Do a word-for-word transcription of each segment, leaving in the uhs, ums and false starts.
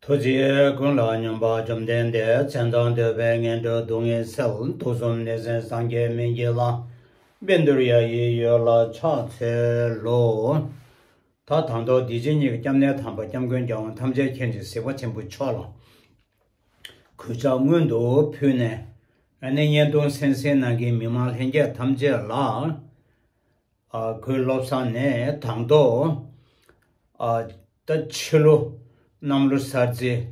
ཐུགས་རྗེ་ཀུན་ལ་སྙོམས་པ་བཅོམ་ལྡན་འདས། མཚན་དང་བསྟོད་པས་ངན་འགྲོའི་སྡུག་བསྔལ་སེལ། དུག་གསུམ་ནད་སེལ་སངས་རྒྱས་སྨན་གྱི་བླ། བཻ་ཌཱུརྱ་ཡི་འོད་ལ་ཕྱག་འཚལ་ལོ། ད་དང་ཐོག་འདི་ཕྱི་གཉིས་ཀྱི་སྐྱབས་གནས་དམ་པ་སྐྱབས་མགོན་རྒྱལ་དབང་ཐམས་ཅད་མཁྱེན་ཅིང་གཟིགས་པ་ཆེན་པོ་མཆོག་ལ་གུས་ཕྱག་སྔོན་དུ་ཕུལ་ནས། ཨ་ནི་བརྙན་ཐུང་གསན་གཟིགས་གནང་མཁན་མི་མང་ལྷན་རྒྱས་ཐམས་ཅད་ལ། ཨ་ཁོའི་བློ་བཟང་ནས་དང་ཐོག་ཨ་ད་ཕྱི་ལོ་གནམ་ལོ་གསར་ཚེས་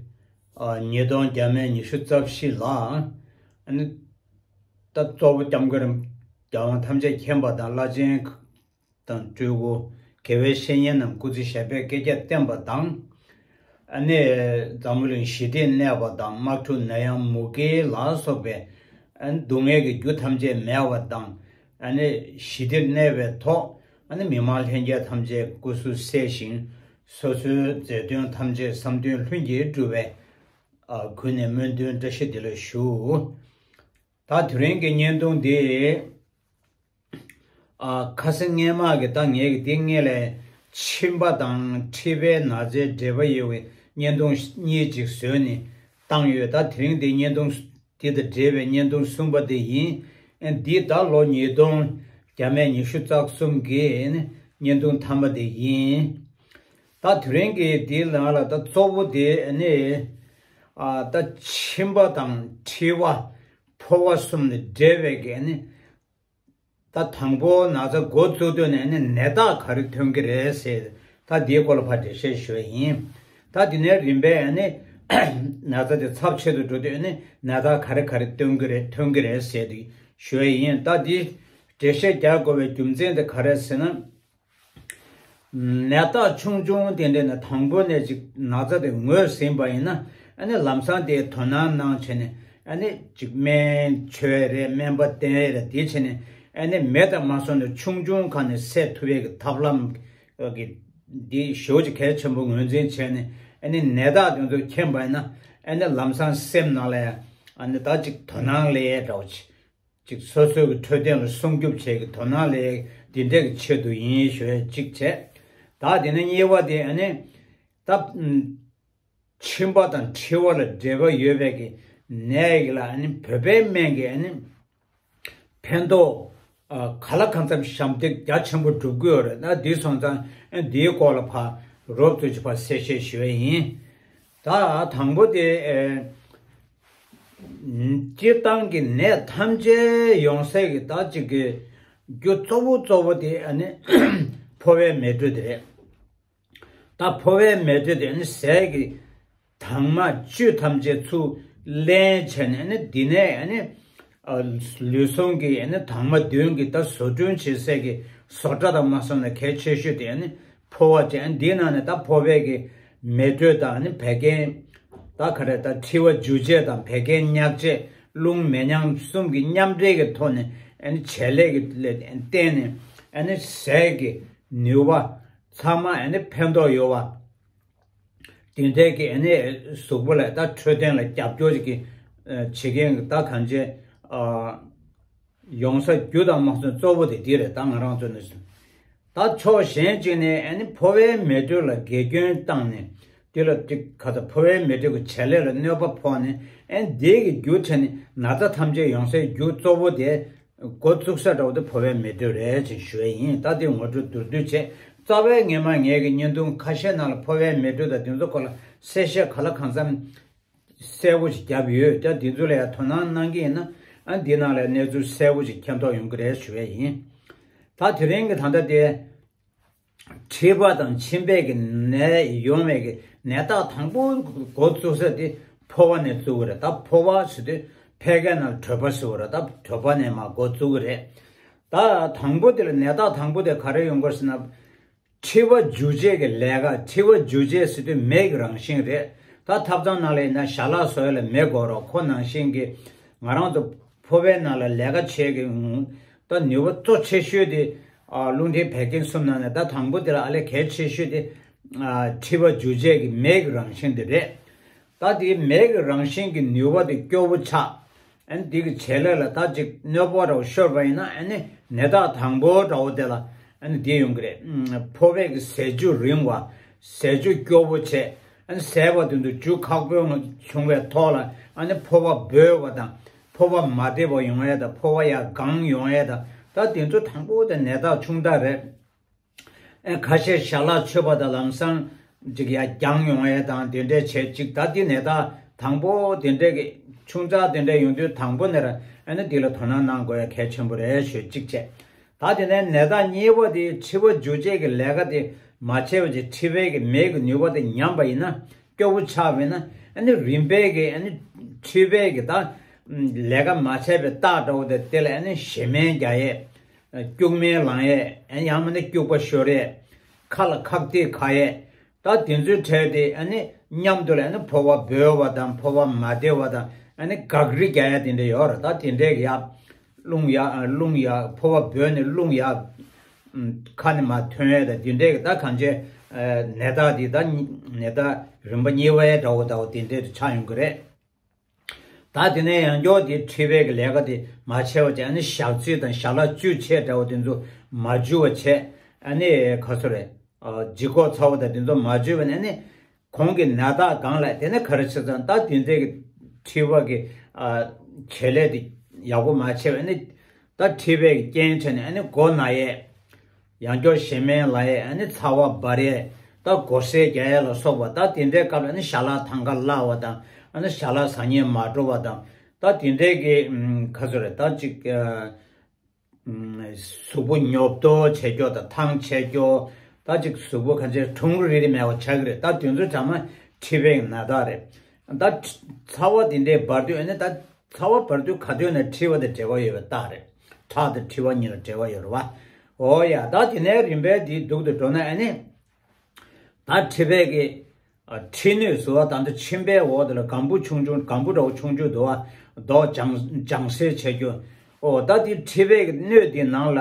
ཨ་ཉིས་སྟོང་བརྒྱ་མེད་ཉི་ཤུ་རྩ་བཞི་ལ། ཨ་ནི་ད་གཙོ་བོ་སྐྱབས་མགོན་རྒྱལ་དབང་ཐམས་ཅད་མཁྱེན་པ་དང་བླ་ཆེན་དང་སྤྲུལ་སྐུ། དགེ་བའི་བཤེས་གཉེན་རྣམས་སྐུ་ཚེ་ཞབས་པད་བསྐལ་བརྒྱར་བརྟན་པ་དང་། ཨ་ནི་འཛམ་བུ་གླིང་ཞི་བདེར་གནས་པ་དང་། དམག་འཁྲུག་ནད་ཡམས་མུ་གེ་ལ་སོགས་པའི་ཨ་ནི་སྡུག་བསྔལ་གྱི་རྒྱུ་ཐམས་ཅད་མེད་པ་དང་། ཨ་ནི་ཞི་བདེར་གནས་པའི་ཐོག་ཨ་ནི་མི་མང་ལྷན་རྒྱས་ཐམས་ཅད་སྐུ་གཟུགས་གསལ་ཞིང་། སོ་སོའི་མཛད་དོན་ཐམས་ཅད་བསམ་དོན་ལྷུན་གྱིས་གྲུབ་པའི་ཨ་གུས་ནས་སྨོན་འདུན་བཀྲ་ཤིས་བདེ་ལེགས་ཞུ། ད་དེ་རིང་གི་བརྙན་ཐུང་འདི། ཨ་ཁ་སང་སྔས་མ་གི་ད་ངས་ཀྱི་དེ་སྔས་ལས་མཆིན་པ་དང་མཁྲིས་པའི་ན་ཚའི་འབྲེལ་བ་ཡོད་པའི་བརྙན་ཐུང་གཉིས་ཅིག་བཟོས་ནས་བཏང་ཡོད། ད་དེ་རིང་འདི་བརྙན་ཐུང་འདི་དང་འབྲེལ་བའི་བརྙན་ཐུང་གསུམ་པ་དེ་ཡིན། ཨ་འདི་ད་ལོ་ཉིས་སྟོང་བརྒྱ་མེད་ཉི་ཤུ་རྩ་གསུམ་གི་བརྙན་ཐུང་མཐའ་མ་དེ་ཡིན། ད་དེ་རིང་གི་འདི་ནང་ལ་ད་གཙོ་བོ་དེ་ནི་ཨ་ད་མཆིན་པ་དང་མཁྲིས་པ་ཕོ་བ་གསུམ་ནས་འབྲེལ་བའི་གི་ནི། ད་དང་པོ་ན་ཚ་འགོ་བཙུགས་དུས་ནས་ནི་ནད་རྟགས་ག་རེ་ཐོན་གྱི་རེད་ཟེར། ད་འདིའི་སྐོར་ལ་ཕར་འགྲེལ་བཤད་ཞུ་བ་ཡིན། ད་འདི་ནས་རིམ་པས་ནི་ན་ཚ་དེ་ཚབས་ཆེ་དུ་འགྲོ་དུས་ནི་ནད་རྟགས་ག་རེ་ག་རེ་ཐོན་གྱི་རེད་ཐོན་གྱི་རེད་ཟེར་དེ་ཞུ་བ་ཡིན། ད་འདི་འགྲེལ་བཤད་རྒྱག་དགོས་པའི་རྒྱུ་མཚན་དེ་ག་རེ་ཟེར་ན། ནད་རྟགས་ཆུང་ཆུང་དེ་འདྲ་ནི་དང་པོ་ནས་ཅིག་ན་ཚ་དེ་ངོས་ཟིན་པ་ཡིན་ན། ཨ་ནི་ལམ་སང་དེ་དོ་སྣང་གནང་བྱས་ནས། ཨ་ནི་ཅིག་སྨན་མཆོད་རེད། སྨན་པ་བསྟེན་རེད། དེ་བྱས་ནས་ཨ་ནི་མེད་དང་མ་སོང་ནས་ཆུང་ཆུང་སྒང་ནས་སེལ་ཐུབ་ཡས་ཀྱི་ཐབས་ལམ་གྱི་འདི་ཞེ་པོ་ཅིག་གལ་ཆེན་པོ་ངོས་འཛིན་བྱས་ནས། ཨ་ནི་ནད་རྟགས་དེ་ཚོ་མཁྱེན་པ་ཡིན་ན། ཨ་ནི་ལམ་སང་སེམས་ནང་ལ་ཡང་ཨ་ནི་ད་ཅིག་དོ་སྣང་སླེབས་ཡས་འདྲ་བོ་ཅིག་ཅིག་སོ་སོའི་གི་འཕྲོད་བསྟེན་ལ་སྲུང་སྐྱོབ་བྱེད་ཀྱི་དོ་སྣང་ལས་འདི་འདྲ་གི་ཆེད་དུ་ཡིན་ཞུ་ཡས་གཅིག་བྱས། ད་དེ་ནས་གཉིས་པ་དེ་ཨ་ནི་ད་མཆིན་པ་དང་མཁྲིས་པ་ལ་འབྲེལ་བ་ཡོད་པའི་གི་ནད་ཡིག་ལ་ཨ་ནི་བོད་པའི་སྨན་གྱི་ཨ་ནི་ཕན་ཐོགས་ག་ལ་གང་འཚམ་ཞབས་འདེགས་རྒྱ་ཆེན་པོ་སྒྲུབ་ཀྱི་ཡོད་རེད། ད་འདི་སོང་ཙང་ཨ་འདིའི་སྐོར་ལ་ཕར་རོབ་ཙམ་ཅིག་ཕར་གསལ་བཤད་ཞུ་ཡས་ཡིན། ད་དང་པོ་དེ། སྤྱིར་བཏང་གི་ནད་ཐམས་ཅད་ཡོང་སའི་གི་ད་ཅིག་གི་རྒྱུ་གཙོ་བོ་གཙོ་བོ་དེ་ཨ་ནི་ཕོ་བའི་མེ་དྲོད་དེ་རེད། ད་ཕོ་བའི་མེ་དྲོད་དེ་ཨ་ནི་ཟས་ཀྱི་དྭངས་མ་བཅུད་ཐམས་ཅད་ཚུར་ལེན་བྱས་ནས། ཨ་ནི་འདི་ནས་ཨ་ནི་ལུས་ཟུངས་ཀྱི་ཨ་ནི་དྭངས་མ་བདུན་གྱི་ད་བཟོ་སྐྲུན་བྱེད་སའི་གི་བཟོ་གྲྭ་དང་མ་སོང་ན་གལ་ཆེ་ཤོས་དེ་ཨ་ནི་ཕོ་བ་ཅན། འདིའི་ནང་ནས་ད་ཕོ་བའི་གི་མེ་དྲོད་དང་ནི་བད་ཀན། ད་ག་རེ་ད་མཁྲིས་པ་འཇུ་བྱེད་དང་བད་ཀན་མྱག་བྱེད། རླུང་མེ་མྱང་གསུམ་གྱི་མཉམ་འབྲེལ་གྱི་ཐོག་ནས་ཨ་ནི་བྱེད་ལས་ཀྱི་ལས་བརྟེན་ནས་ཨ་ནི་ཟས་ཀྱི་ནུས་པ་ཚང་མ་ཨ་ནི་ཕན་ཐོགས་ཡོད་པ། དེ་འདྲའི་གི་ཨ་ནི་གཟུགས་པོ་ལ་ད་འཕྲོད་བསྟེན་ལ་རྒྱབ་སྐྱོར་གྱི་བྱེད་མཁན་གྱི་ད་གང་ཅི་ཡོང་ས་རྒྱུ་དང་མ་སོང་གཙོ་བོ་དེ་འདི་རེད། ད་ང་རང་ཚོ་ནི་ད་ཕྱོགས་གཞན་གཅིག་ནས་ཨ་ནི་ཕོ་བའི་མེ་དྲོད་ལ་འགལ་སྐྱོན་བཏང་ནས། དེ་ལ་ཅིག་ག་ཚ་ཕོ་བའི་མེ་དྲོད་ཀྱི་བྱེད་ལས་ལ་གནོད་པ་ཕོག་ནས། ཨ་ནི་དེ་གི་རྒྱུ་བྱས་ནས་ན་ཚ་ཐམས་ཅད་ཡོང་སའི་རྒྱུ་གཙོ་བོ་དེ་འགོ་བཙུགས་ས་འདྲ་བོ་དེ་ཕོ་བའི་མེ་དྲོད་རེད་ཅེས་ཞུ་ཡས་ཡིན། ད་དེ་ངོ་སྤྲོད་མདོར་བསྡུས་བྱས། རྩ་བའི་སྔས་མ་ངས་ཀྱི་བརྙན་ཐུང་ཁ་ཤས་ནང་ལ་ཕོ་བའི་མེ་དྲོད་དང་དེ་ཚོ་སྐོར་ལ་གསལ་བཤད་ག་ལ་གང་འཚམ་གསལ་པོ་ཞིག་བརྒྱབ་ཡོད། ད་དེ་ཚོ་ལ་ཡང་དོ་སྣང་གནང་གི་ཡིན་ན། ཨ་འདི་ནང་ལ་གནས་ཚུལ་གསལ་པོ་ཞིག་མཁྱེན་རྟོགས་ཡོང་གི་རེད་ཞུ་ཡས་ཡིན། ད་དེ་རིང་གི་ད་ལྟ་དེ་མཁྲིས་པ་དང་མཆིན་པའི་གི་ནད་ཡོང་བའི་གི་ནད་རྟགས་དང་པོ་འགོ་བཙུགས་ས་དེ་ཕོ་བ་ནས་བཙུགས་པ་རེད། ད་ཕོ་བ་ཟེར་དུས་ཕལ་སྐད་ནང་གྲོད་པ་ཟེར་བ་རེད། ད་གྲོད་པ་ནས་མར་འགོ་བཙུགས་གི་རེད། ད་དང་པོ་དེ་ལ་ནད་རྟགས་དང་པོ་དེ་ག་རེ་ཡོང་གི་རེད་ཟེར་ན། མཁྲིས་པ་འཇུ་བྱེད་ཀྱི་ལས་ཀ། མཁྲིས་པ་འཇུ་བྱེད་ཟེར་དུས་མེ་གི་རང་བཞིན་རེད། ད་ཐབ་ཚང་ནང་ལ་ཡིན་ན་ཞལ་ལག་བཟོ་ཡས་ལ་མེ་དགོས་རོགས། ཁོ་ནང་བཞིན་གྱི་ང་རང་ཚོ་ཕོ་བའི་ནང་ལ་ལས་ཀ་བྱེད་ཀྱི་ད་ནུས་པ་གཙོ་ཆེ་ཤོས་དེ་ཨ་རླུང་མཁྲིས་བད་ཀན་གསུམ་ནང་ནས་ད་དང་པོ་དེ་ལ་ཨ་ལས་གལ་ཆེ་ཤོས་དེ་ཨ་མཁྲིས་པ་འཇུ་བྱེད་ཀྱི་མེ་གི་རང་བཞིན་དེ་རེད། ད་དེའི་མེ་གི་རང་བཞིན་གྱི་ནུས་པ་དེ་སྐྱོ་བོ་ཆགས། ཨ་ནི་དེ་གི་བྱེད་ལས་ལ་ད་ཅིག་གནོད་པ་འདྲ་བོ་ཤོར་བ་ཡིན་ན། ཨ་ནི་ནད་རྟགས་དང་པོ་འདྲ་བོ་དེ་ལ་ཨ་ནི་དེ་ཡོང་གི་རེད། ཕོ་བའི་གི་ཟས་བཅུད་རིང་བ། ཟས་བཅུད་སྐྱོ་བོ་བྱས། ཨ་ནི་ཟས་པ་དེ་ཚོ་འཇུ་ཁག་པོ་བྱུང་བའི་ཐོག་ལ་ཨ་ནི་ཕོ་བ་སྦོས་པ་དང་ཕོ་བ་མ་བདེ་བ་ཡོང་ཡས་དང་ཕོ་བ་ཡར་གང་ཡོང་ཡས་དང་ད་དེ་ཚོ་དང་པོ་དེ་ནད་རྟགས་ཆུང་རྟགས་རེད། ཨེ་ཁ་ཤས་ཞལ་ལག་མཆོད་པ་དང་ལམ་སང་ཅིག་ཡར་རྒྱང་ཡོང་ཡས་དང་དེ་འདྲས་བྱས་ཅིག་ད་དེ་ནད་རྟགས་དང་པོ་དེ་འདྲས་ཀྱི་ཆུང་ཙག་དེ་འདྲས་ཡོང་དུས་དང་པོ་ནས་ར་ཨ་ནི་འདི་ལ་དོ་སྣང་གནང་དགོས་ཡ་གལ་ཆེན་པོ་རེད་ཞུ་གཅིག་བྱས། ད་དེ་ནས་ནད་རྟགས་གཉིས་པ་དེ་མཁྲིས་པ་འཇུ་བྱེད་ཀྱི་ལས་ཀ་དེ་མ་བྱས་པ་ཅིག་མཁྲིས་པའི་གི་མེ་གི་ནུས་པ་དེ་ཉམས་པ་ཡིན་ན་སྐྱོ་བོ་ཆགས་པ་ཡིན་ན་ཨ་ནི་རིམ་པས་ཀྱི་ཨ་ནི་མཁྲིས་པའི་གི་ད་ལས་ཀ་མ་བྱས་པའི་རྟགས་འདྲ་བོ་དེ་དེ་ལ་ཨ་ནི་ཞེ་མེར་རྒྱག་ཡས། སྐྱུག་མེར་ལངས་ཡས། ཡང་མིན་ན་སྐྱུག་པ་ཤོར་ཡས། ཁ་ལ་ཁག་ཏིག་ག་ཡས། ད་དེ་ཚོའི་གྲས་དེ་ཨ་ནི་མཉམ་དུ་ལ་ཨ་ནི་ཕོ་བ་སྦོས་པ་དང་ཕོ་བ་མ་བདེ་བ་དང་ཨ་ནི་འགག་རི་རྒྱག་ཡ་དེ་འདྲ་ཡོད་རེད། ད་དེ་འདྲས་ཀྱི་ཡ་རླུང་ཡ་རླུང་ཡ་ཕོ་བ་སྦོས་ནས་རླུང་ཡ་ཁ་ནས་མར་ཐོན་ཡས་དང་དེ་འདྲས་ཀྱི་ད་གང་ཅི་ནད་རྟགས་དེ་ད་ནད་རྟགས་རིམ་པ་གཉིས་པའི་འདྲ་བོ་འདྲ་བོ་དེ་འདྲས་དུ་ཆགས་ཡོང་གི་རེད། ད་དེ་ནས་ཡང་བསྐྱར་དེ་མཁྲིས་པའི་གི་ལས་ཀ་དེ་མ་བྱས་པ་བྱས་ཨ་ནི་ཞག་ཚི་དང་ཞལ་ལག་བཅུ་ཆ་འདྲ་བོ་དེ་ཚོ་མ་འཇུ་བ་བྱས་ཨ་ནི་ག་ཚོད་རེད། ལྗིད་ཁོག་ཚ་བོ་དང་དེ་ཚོ་མ་འཇུ་བ་ནས་ཨ་ནི་གོང་གི་ནད་རྟགས་སྒང་ལ་དེ་ནས་ག་རེ་བྱས་ཙང་ད་དེ་འདྲའི་གི་མཁྲིས་པ་གི་བྱེད་ལས་དེ་ཡག་པོ་མ་བྱས་པ་ཨ་ནི་ད་མཁྲིས་པའི་གི་རྐྱེན་བྱས་ནས་ཨ་ནི་མགོ་ན་ཡས། ཡང་སྐྱར་ཞེ་མེར་ལངས་ཡས་ཨ་ནི་ཚ་བ་འབར་ཡས། ད་མགོ་སེར་རྒྱག་ཡས་ལ་སོགས་པ་ད་དེ་འདྲའི་སྐབས་ལ་ཨ་ནི་ཞལ་ལག་ཐང་ག་བརླག་པ་དང་ཨ་ནི་ཞལ་ལག་ཟ་སྙིང་མ་འགྲོ་བ་དང་ད་དེ་འདྲའི་གི་ཁ་ཚོད་རེད་ད་ཅིག་གཟུགས་པོ་ཉོབ་ཏོ་བྱེད་སྐྱོ་དང་ཐང་ཆད་སྐྱོ་ད་ཅིག་གཟུགས་པོ་ག་ཚོད་གྲུང་རིག་རིག་མེད་པ་ཆགས་ཀྱི་རེད། ད་དེ་ཚོ་ཚང་མ་མཁྲིས་པའི་ནད་རྟགས་རེད། ད་ཚ་བ་དེ་འདྲའི་འབར་དུས་ཨ་ནི་ད། ཚ་བ་འབར་དུས་ག་དུས་ནས་མཁྲིས་པ་དང་འབྲེལ་བ་ཡོད་པའི་རྟགས་རེད། ཁྲག་དང་མཁྲིས་པ་གཉིས་ལ་འབྲེལ་བ་ཡོད་རེད་བ། འོ་ཡ་ད་དེ་ནས་རིམ་པས་དེ་སྡུག་ཏུ་འགྲོ་ན་ཨ་ནི། ད་མཁྲིས་པའི་གི་མཁྲིས་སྣོད་ཟེར་བ་ད་ལྟ་མཆིན་པའི་འོག་དེ་ལ་སྒམ་བུ་ཆུང་ཆུང་སྒམ་བུ་འདྲ་བོ་ཆུང་ཆུང་འདུག་བ། མདོག་ལྗང་ལྗང་སེར་བྱེད་རྒྱུ། འོ་ད་དེ་མཁྲིས་པའི་གི་སྣོད་དེ་ནང་ལ།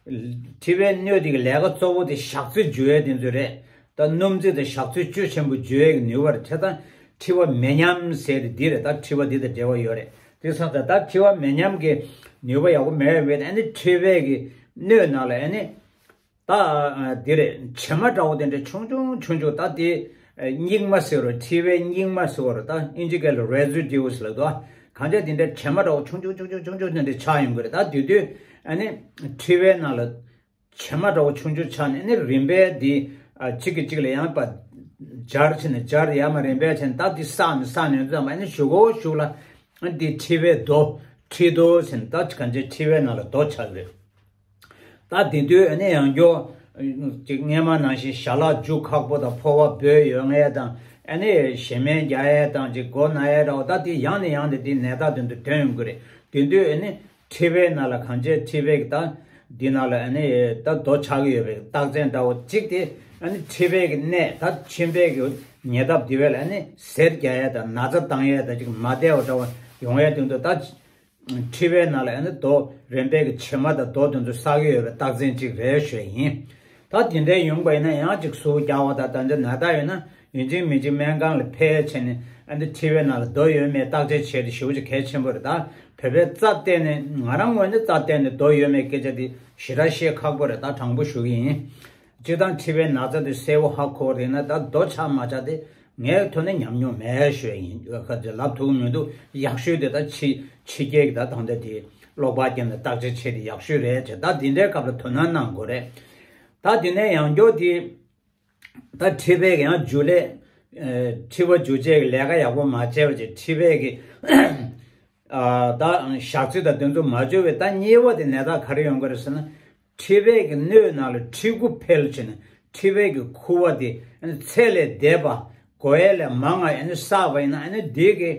མཁྲིས་པའི་སྣོད་དེ་གི་ལས་ཀ་གཙོ་བོ་དེ་ཞག་ཚི་འཇུ་ཡས་དེ་ཚོ་རེད། ད་སྣུམ་རྩི་དང་ཞག་ཚི་བཅུད་ཆེན་པོ་འཇུ་ཡས་ཀྱི་ནུས་པ་རེད། དེ་ལྟར་མཁྲིས་པ་མེ་མཉམ་ཟེར་དེ་འདི་རེད། ད་མཁྲིས་པ་འདི་དང་འབྲེལ་བ་ཡོད་རེད། དེ་སོང་ཙང་ད་མཁྲིས་པ་མེ་མཉམ་གྱི་ནུས་པ་ཡག་པོ་མེད་པས་ཨ་ནི་མཁྲིས་པའི་གི་སྣོད་ནང་ལ་ཨ་ནི་ད་འདི་རེད་བྱེ་མ་འདྲ་བོ་དེ་འདྲ་ཆུང་ཆུང་ཆུང་ཆུང་ད་དེ་སྙིགས་མ་ཟེར་རོ་མཁྲིས་པའི་སྙིགས་མ་ཟེར་རོ་ད་ཨིན་ཇི་སྐད་ལ་residues་ལབ་འདུག་གང་ཅི་དེ་འདྲ་བྱེ་མ་འདྲ་བོ་ཆུང་ཆུང་ཆུང་ཆུང་ཆུང་ཆུང་དེ་འདྲ་ཆགས་ཡོང་གི་རེད། ད་དེ་དུས་ཨ་ནི་མཁྲིས་པའི་ནང་ལ། བྱེ་མ་འདྲ་བོ་ཆུང་ཆུང་ཆགས་ནས་ཨ་ནི་རིམ་པས་འདི་གཅིག་གིས་གཅིག་ལ་ཡང་པ་སྦྱར་བྱས་ནས་སྦྱར་ཡར་མར་རིམ་པས་བྱས་ནས་ད་འདི་བསགས་ནས་བསགས་ནས་ཙམ་ཨ་ནི་གཞུག་གུ་གཞུག་ལ་ཨ་ནི་འདི་མཁྲིས་པའི་རྡོ་མཁྲིས་རྡོ་ཟེར་ནས་ད་གང་ཅི་མཁྲིས་པའི་ནང་ལ་རྡོ་ཆགས་ཡོད། ད་དེ་དུས་ཨ་ནི་ཡང་སྐྱར་ཅིག་སྔས་མ་ནང་བཞིན་ཞལ་ལག་འཇུ་ཁག་པོ་དང་ཕོ་བ་སྦོས་ཡོད་མཁན་དང་ཨ་ནི་ཞེ་མེར་རྒྱག་ཡས་དང་ཅིག་མགོ་ན་ཡས་འདྲ་བོ་ད་དེ་ཡང་ནས་ཡང་དུ་དེ་ནད་རྟགས་དོན་དུ་ཐོན་ཡོང་གི་རེད། དེ་དུས་ཨ་ནི། མཁྲིས་པའི་ནང་ལ་གང་ཅི་མཁྲིས་པའི་ད་འདི་ནང་ལ་ཨ་ནི་ད་རྡོ་ཆགས་ཀྱི་ཡོད་པའི་རྟགས་མཚན་འདྲ་བོ་གཅིག་དེ་ཨ་ནི་མཁྲིས་པའི་གི་གནས་ད་མཆིན་པའི་གི་ཉེ་འདབས་འདི་བས་ལ་ཨ་ནི་གཟེར་རྒྱག་ཡས་དང་ན་ཚ་བཏང་ཡས་དང་ཅིག་མ་བདེ་བ་འདྲ་བོ་ཡོང་ཡས་དོན་དུ་ད་མཁྲིས་པའི་ནང་ལ་ཨ་ནི་རྡོ་རིམ་པས་གི་བྱེ་མ་དང་རྡོ་དོན་དུ་བསགས་ཀྱི་ཡོད་པའི་རྟགས་མཚན་གཅིག་རེད་ཞུ་ཡས་ཡིན། ད་དེ་འདྲའི་ཡོང་པ་ཡིན་ན་ཡང་ཅིག་ཟུག་རྒྱག་པ་དང་ད་འདྲ་ན་ད་ཡོད་ན་ཡིན་གཅིག་མིན་གཅིག་སྨན་ཁང་ལ་ཕེབས་བྱས་ནས་ཨ་འདི་མཁྲིས་པའི་ནང་ལ་རྡོ་ཡོད་མེད་བརྟག་དཔྱད་བྱས་ཏེ་ཞེ་པོ་ཅིག་གལ་ཆེན་པོ་རེད། ད་བོད་པའི་རྩ་བལྟས་ནས་ང་རང་ངོས་ནས་རྩ་བལྟས་ནས་རྡོ་ཡོད་མེད་སྐད་ཆ་དེ་ཞེ་དྲག་བཤད་ཁག་པོ་རེད། ད་དྲང་པོ་ཞུ་གི་ཡིན། སྤྱིར་བཏང་མཁྲིས་པའི་ན་ཚ་དེ་གསལ་པོ་ཧ་གོ་བ་རེད་ན་ད་རྡོ་ཆགས་མ་ཆགས་དེ་ངའི་ཐོག་ནས་ཉམས་མྱོང་མེད་ཞུ་ཡ་ཡིན། ཁ་ཅིག་ལབ་ཐུབ་ཀྱི་མི་འདུག་ཡག་ཤོས་དེ་ད་ཕྱི་ཕྱི་རྒྱལ་གྱི་ད་ད་ལྟ་དེ་གློག་པར་བརྒྱབ་ནས་བརྟག་དཔྱད་བྱས་ཏེ་ཡག་ཤོས་རེད་ཅེས་ད་འདི་འདྲའི་སྐབས་ལ་དོ་སྣང་གནང་དགོས་རེད། ད་དེ་ནས་ཡང་སྐྱར་དེ། ད་མཁྲིས་པའི་ཡང་འཇུ་ལས། ཨ་མཁྲིས་པ་འཇུ་བྱེད་ཀྱི་ལས་ཀ་ཡག་པོ་མ་བྱས་པ་ཅིག་མཁྲིས་པའི་གི། ཨ་ད་ཞག་ཚི་དང་དེ་ཚོ་མ་འཇུ་བའི་ད་གཉིས་པ་དེ་ནད་རྟགས་ག་རེ་ཡོང་གི་རེད་ཟེར་ན། མཁྲིས་པའི་གི་སྣོད་ནང་ལ་མཁྲིས་ཁུ་འཕེལ་བྱས་ནས་མཁྲིས་པའི་གི་ཁུ་བ་དེ་ཨ་ནི་ཚད་ལས་འདས་པ་དགོས་ཡས་ལས་མང་ང་ཨ་ནི་བསགས་པ་ཡིན་ན་ཨ་ནི་དེ་གི་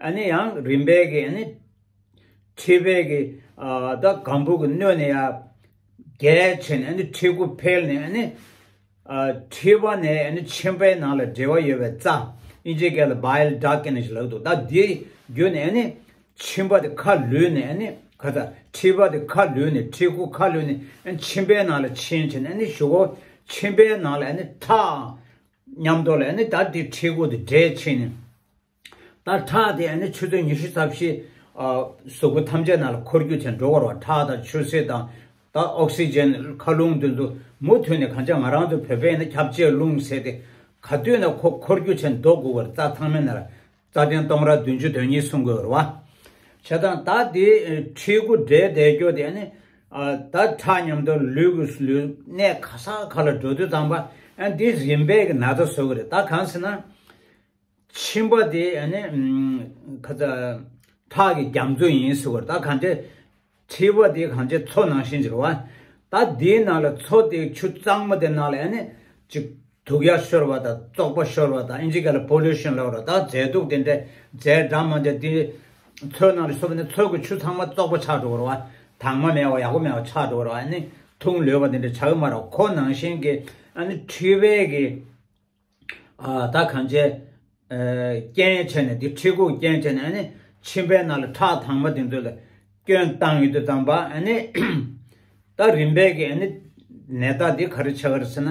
ཨ་ནི་ཡང་རིམ་པས་གི་ཨ་ནི། མཁྲིས་པའི་གི་ཨ་ད་སྒམ་བུ་གི་སྣོད་ནས་ཡར་རྒྱས་ཕྱིན་ནས་ཨ་ནི་མཁྲིས་ཁུ་འཕེལ་ནས་ཨ་ནི་ཨ་མཁྲིས་པ་ནས་ཨ་ནི་མཆིན་པའི་ནང་ལ་འབྲེལ་བ་ཡོད་པའི་རྩ་ཨིན་ཇི་སྐད་ལ་bile duct་ཨ་ནི་ཞིག་ལབ་འདུག་ད་འདི་བརྒྱུད་ནས་ཨ་ནི་མཆིན་པ་དེ་ཁ་ལུད་ནས་ཨ་ནི་ག་ད་མཁྲིས་པ་དེ་ཁ་ལུད་ནས་མཁྲིས་ཁུ་ཁ་ལུད་ནས་ཨ་ནི་མཆིན་པའི་ནང་ལ་ཕྱིན་ཕྱིན་ནས་ཨ་ནི་གཞུག་གུ་མཆིན་པའི་ནང་ལ་ཨ་ནི་ཁྲག་མཉམ་དུ་ལ་ཨ་ནི་ད་འདི་མཁྲིས་ཁུ་དེ་འདྲེས་ཕྱིན་ནས། ད་ཁྲག་དེ་ཨ་ནི་ཆུ་ཚོད་ཉི་ཤུ་རྩ་བཞི་ཨ་གཟུགས་པོ་ཐམས་ཅད་ནང་ལ་འཁོར་རྒྱུ་བྱས་འགྲོ་བར་བ་ཁྲག་དང་ཆུ་སེར་དང་ད་ཨོག་སི་ཇན་མཁའ་རླུང་དེ་ཚོ་མུ་མཐུད་ནས་གང་ཅི་ང་རང་ཚོ་བོད་པས་ནི་ཁྱབ་བྱེད་རླུང་ཟེར་ཏེ་ ག་དུས་ན་ཁོ་འཁོར་རྒྱུ་བྱས་འདུག་དགོས་པར་རྩ་ཐང་མའི་ནང་ལ་རྩ་ཕྲན་སྟོང་ཕྲག་བདུན་ཅུ་དོན་གཉིས་གསུང་དགོས་པ་རེད་བ། བྱས་ཙང་ད་དེ་མཁྲིས་ཁུ་འདྲེས་བསྡད་རྒྱུ་དེ་ཨ་ནི་ད་ཁྲག་མཉམ་དུ་ལུས་ཀྱི་ལུས་གནས་ག་ས་ག་ལ་འགྲོ་དུས་ཙམ་པ་ཨ་འདི་རིམ་པས་ཀྱི་ན་ཚ་བཟོ་གི་རེད། ད་གང་ཟེར་ན། མཆིན་པ་དེ་ཨ་ནི་ཁ་ཚ་ཁྲག་གི་རྒྱ་མཚོ་ཡིན་ཟེར་བ་ད་གང་ཅི། མཁྲིས་པ་དེ་གང་ཅི་མཚོ་ནང་བཞིན་ཅིག་རེད་བ། ད་དེའི་ནང་ལ་མཚོ་དེ་ཆུ་གཙང་མ་དེ་ནང་ལ་ཨ་ནི་ཅིག་དུག་ཡ་ཤོར་བ་དང་བཙོག་པ་ཤོར་བ་དང་ཨིན་ཇི་སྐད་ལ་པོ་ལུ་ཤན་ལབ་རེད། ད་རྫས་དུག་དེ་འདྲ་རྫས་འདྲ་མ་འདྲ་དེ་མཚོའི་ནང་ལ་ཤོར་བ་ནི་མཚོ་གི་ཆུ་ཚང་མ་བཙོག་པ་ཆགས་འགྲོ་གི་རེད་བ། དྭངས་མ་མེད་པ་ཡག་པོ་མེད་པ་ཆགས་འགྲོ་གི་རེད་བ། ཨ་ནི་འཐུང་ལོས་པ་དེ་འདྲ་ཆགས་ཀྱི་མ་རེད། ཁོ་ནང་བཞིན་གྱི་ཨ་ནི་མཁྲིས་པའི་གི་ཨ་ད་གང་བྱས། ཨ་རྐྱེན་བྱས་ནས་འདི་མཁྲིས་ཁུ་རྐྱེན་བྱས་ནས་ཨ་ནི་མཆིན་པའི་ནང་ལ་ཁྲག་དྭངས་མ་དེ་ཚོ་ལ་སྐྱོན་བཏང་ཡོད་དུས་ཙམ་པ་ཨ་ནི་ད་རིམ་པས་ཀྱི་ཨ་ནི་ནད་རྟགས་འདི་ག་རེ་ཆགས་ཀྱི་རེད་ཟེར་ན།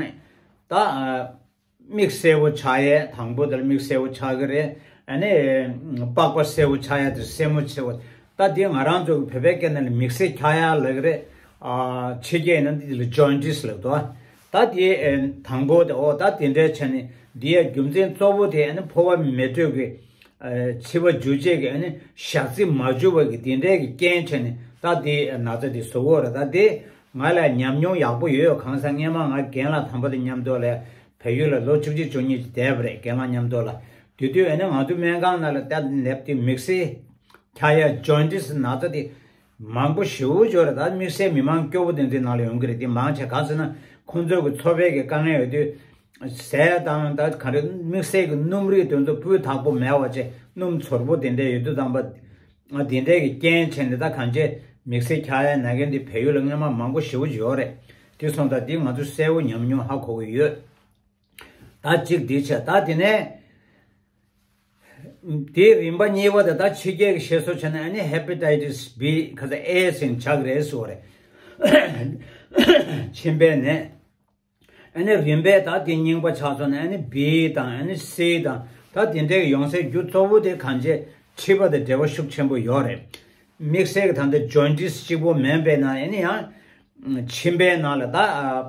ད་ཨ་མིག་སེར་པོ་ཆགས་ཡས་དང་པོ་དེ་ལ་མིག་སེར་པོ་ཆགས་ཀྱི་རེད། ཨ་ནི་པགས་པ་སེར་པོ་ཆགས་ཡས་དེ་སེན་མོ་ཆེ་བ། ད་འདི་ང་རང་ཚོ་གི་བོད་པའི་སྐད་ནང་ལ་མིག་སེར་འཁྱག་ཡ་ལབ་ཀྱི་རེད། ཨ་ཕྱི་རྒྱལ་ཡིན་ན་འདི་ལ་ཇོན་ཏིས་ལབ་འདུག་ད་དེ་དང་པོ་དེ་ཨོ་ད་དེ་འདྲའི་ཆ་ནས་འདི་ཡ་རྒྱུ་མཚན་གཙོ་བོ་དེ་ཨ་ནི་ཕོ་བ་མེ་དྲོད་ཀྱི་ཨ་མཁྲིས་པ་འཇུ་བྱེད་ཀྱི་ཨ་ནི་ཞག་ཚི་མ་འཇུ་བ་གི་དེ་འདྲའི་གི་རྐྱེན་བྱས་ནས་ད་དེ་ན་ཚ་དེ་བཟོ་གི་རེད། ད་དེ་ང་ལ་ཉམས་མྱོང་ཡག་པོ་ཡོད། གང་ཟག་སྔས་མ་ང་རྒན་ལགས་དམ་པ་དང་མཉམ་དུ་ལ་བལ་ཡུལ་ལ་ལོ་བཅུ་གཅིག་བཅུ་གཉིས་ཅིག་བསྡད་པ་རེད། རྒན་ལགས་མཉམ་དུ་ལ་དེ་དུས་ཨ་ནི་ང་ཚོ་སྨན་ཁང་ནང་ལ་ད་ནད་དེ་མིག་སེར་འཁྱག་ཡ་ཇོན་ཏིས་ན་ཚ་དེ་མང་པོ་ཞེ་པོ་ཅིག་ཡོད་རེད། ད་དམིགས་བསལ་མི་མང་སྐྱོ་པོ་དེ་ཚོའི་ནང་ལ་ཡོང་གི་རེད། དེ་མང་ཆེ་ག་ཟེར་ན་ཁོང་ཚོའི་གི་འཚོ་བའི་གི་དཀའ་ངལ་ཡོད་དུས་ཟས་དང་ད་ག་རེ་དམིགས་བསལ་གི་སྣུམ་རིགས་དེ་ཚོ་སྤུས་དག་པོ་མེད་པ་བྱས་སྣུམ་ཚོར་པོ་དེ་འདྲ་ཡོད་དུས་ཙམ་པ་དེ་འདྲའི་གི་རྐྱེན་བྱས་ནས་ད་གང་ཅི་མིག་སེར་འཁྱག་ཡ་ན་མཁན་དེ་བལ་ཡུལ་ལ་སྔོན་མ་མང་པོ་ཞེ་པོ་ཅིག་ཡོད་རེད། དེ་སོང་ཙང་དེ་ང་ཚོ་གསལ་པོ་ཉམས་མྱོང་ཧ་གོ་གི་ཡོད། ད་གཅིག་དེ་བྱས། ད་དེ་ནས་དེའི་རིམ་པ་གཉིས་པ་དེ་ད་ཕྱི་རྒྱལ་གྱི་བཤད་སྲོལ་བྱས་ན་ཨ་ནི་ཧེ་པ་ཊའི་ཊིས་བྷི་ག་ཚ་ཨེ་ཟེར་ཆགས་རེད་ཟེར་བ་རེད། མཆིན་པའི་ནད། ཨ་ནི་རིམ་པས་ད་དེ་རྙིང་པ་ཆགས་སོང་ནས་ཨ་ནི་བྷི་དང་ཨ་ནི་སི་དང་ད་དེ་འདྲའི་ཡོང་སའི་རྒྱུ་གཙོ་བོ་དེ་གང་ཅི་མཁྲིས་པ་དང་འབྲེལ་བ་ཤུགས་ཆེན་པོ་ཡོད་རེད། དམིགས་བསལ་གྱི་ད་ལྟ་ཇོན་ཏིས་གཅིག་པོ་མིན་པས་ན་ཨ་ནི་ཡང་མཆིན་པའི་ནང་ལ་ད་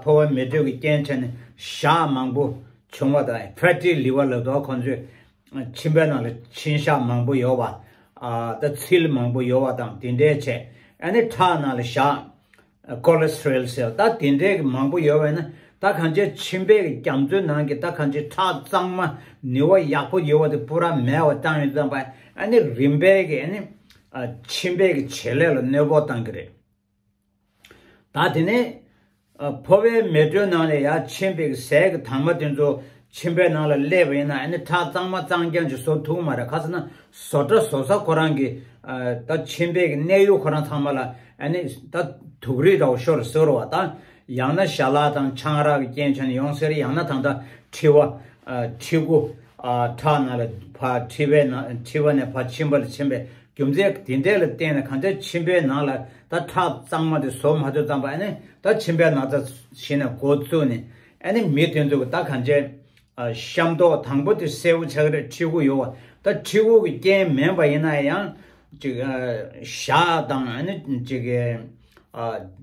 ཕོ་བ་མེ་དྲོད་ཀྱི་རྐྱེན་བྱས་ནས་ཞག་མང་པོ་བྱུང་བ་དང་ཕེ་ཊི་ལི་ཝར་ལབ་འདུག་ཁོང་ཚོས་མཆིན་པའི་ནང་ལ་མཆིན་ཞག་མང་པོ་ཡོད་པ། ད་ཚིལ་མང་པོ་ཡོད་པ་དང་དེ་འདྲའི་བྱས་ཨ་ནི་ཁྲག་ནང་ལ་ཞག་ཀོ་ལེ་སི་ཊོ་རོལ་ཟེར་ད་དེ་འདྲའི་གི་མང་པོ་ཡོད་པས་ན་ད་གང་ཅི་མཆིན་པའི་གི་རྒྱ་མཚོའི་ནང་གི་ད་གང་ཅི་ཁྲག་གཙང་མ་ནུས་པ་ཡག་པོ་ཡོད་པ་དེ་པུ་ར་མེད་པ་བཏང་ཡོད་ཙམ་པ་ཨ་ནི་རིམ་པས་གི་ཨ་ནི་མཆིན་པའི་གི་བྱེད་ལས་ལ་གནོད་པ་བཏང་གི་རེད། ད་དེ་ནས་ཕོ་བའི་མེ་དྲོད་ནང་ལ་ཡར་ཕྱིན་པའི་ཟས་ཀྱི་དྭངས་མ་དེ་ཚོ་མཆིན་པའི་ནང་ལ་སླེབས་པ་ཡིན་ན་ཨ་ནི་ཁྲག་གཙང་མ་གཙང་རྐྱང་ཅིག་བཟོ་ཐུབ་ཀྱི་མ་རེད། ག་ཟེར་ན་བཟོ་གྲྭ་བཟོ་ས་ཁོ་རང་གི་ད་མཆིན་པའི་གི་གནས་ཡུལ་ཁོ་རང་ཚང་མ་ལ་ཨ་ནི་ད་དུག་རིགས་འདྲ་བོ་ཤོར་ཟེར་བ་ད་ཡང་ན་ཞལ་ལག་དང་ཆང་རག་གི་རྐྱེན་བྱས་ནས་ཡོང་སྲིད་རེད། ཡང་ན་ད་ལྟ་མཁྲིས་པ་མཁྲིས་ཁུ་ཁྲག་ནང་ལ་ཕར་མཁྲིས་པའི་ནང་མཁྲིས་པ་ནས་ཕར་མཆིན་པ་ལ་ཕྱིན་པའི་རྒྱུ་མཚན་དེ་འདྲ་ལ་བརྟེན་ནས་གང་ཅི་མཆིན་པའི་ནང་ལ་ད་ཁྲག་གཙང་མ་དེ་བཟོ་མ་ཐུབ་ཙམ་པ་ཨ་ནི་ད་མཆིན་པའི་ན་ཚ་ཞིག་ནས་འགོ་བཙུགས་ནས་ཨ་ནི་མི་དེ་ཚོ་གི་ད་གང་ཅི་ཤམ་ཐོག་དང་པོ་དེ་སེར་པོ་ཆགས་རེད། མཁྲིས་ཁུ་ཡོད་པ་ད་མཁྲིས་ཁུ་གི་རྐྱེན་མིན་པ་ཡིན་ན་ཡང་ཅིག་ཞག་དང་ཨ་ནི་ཅིག་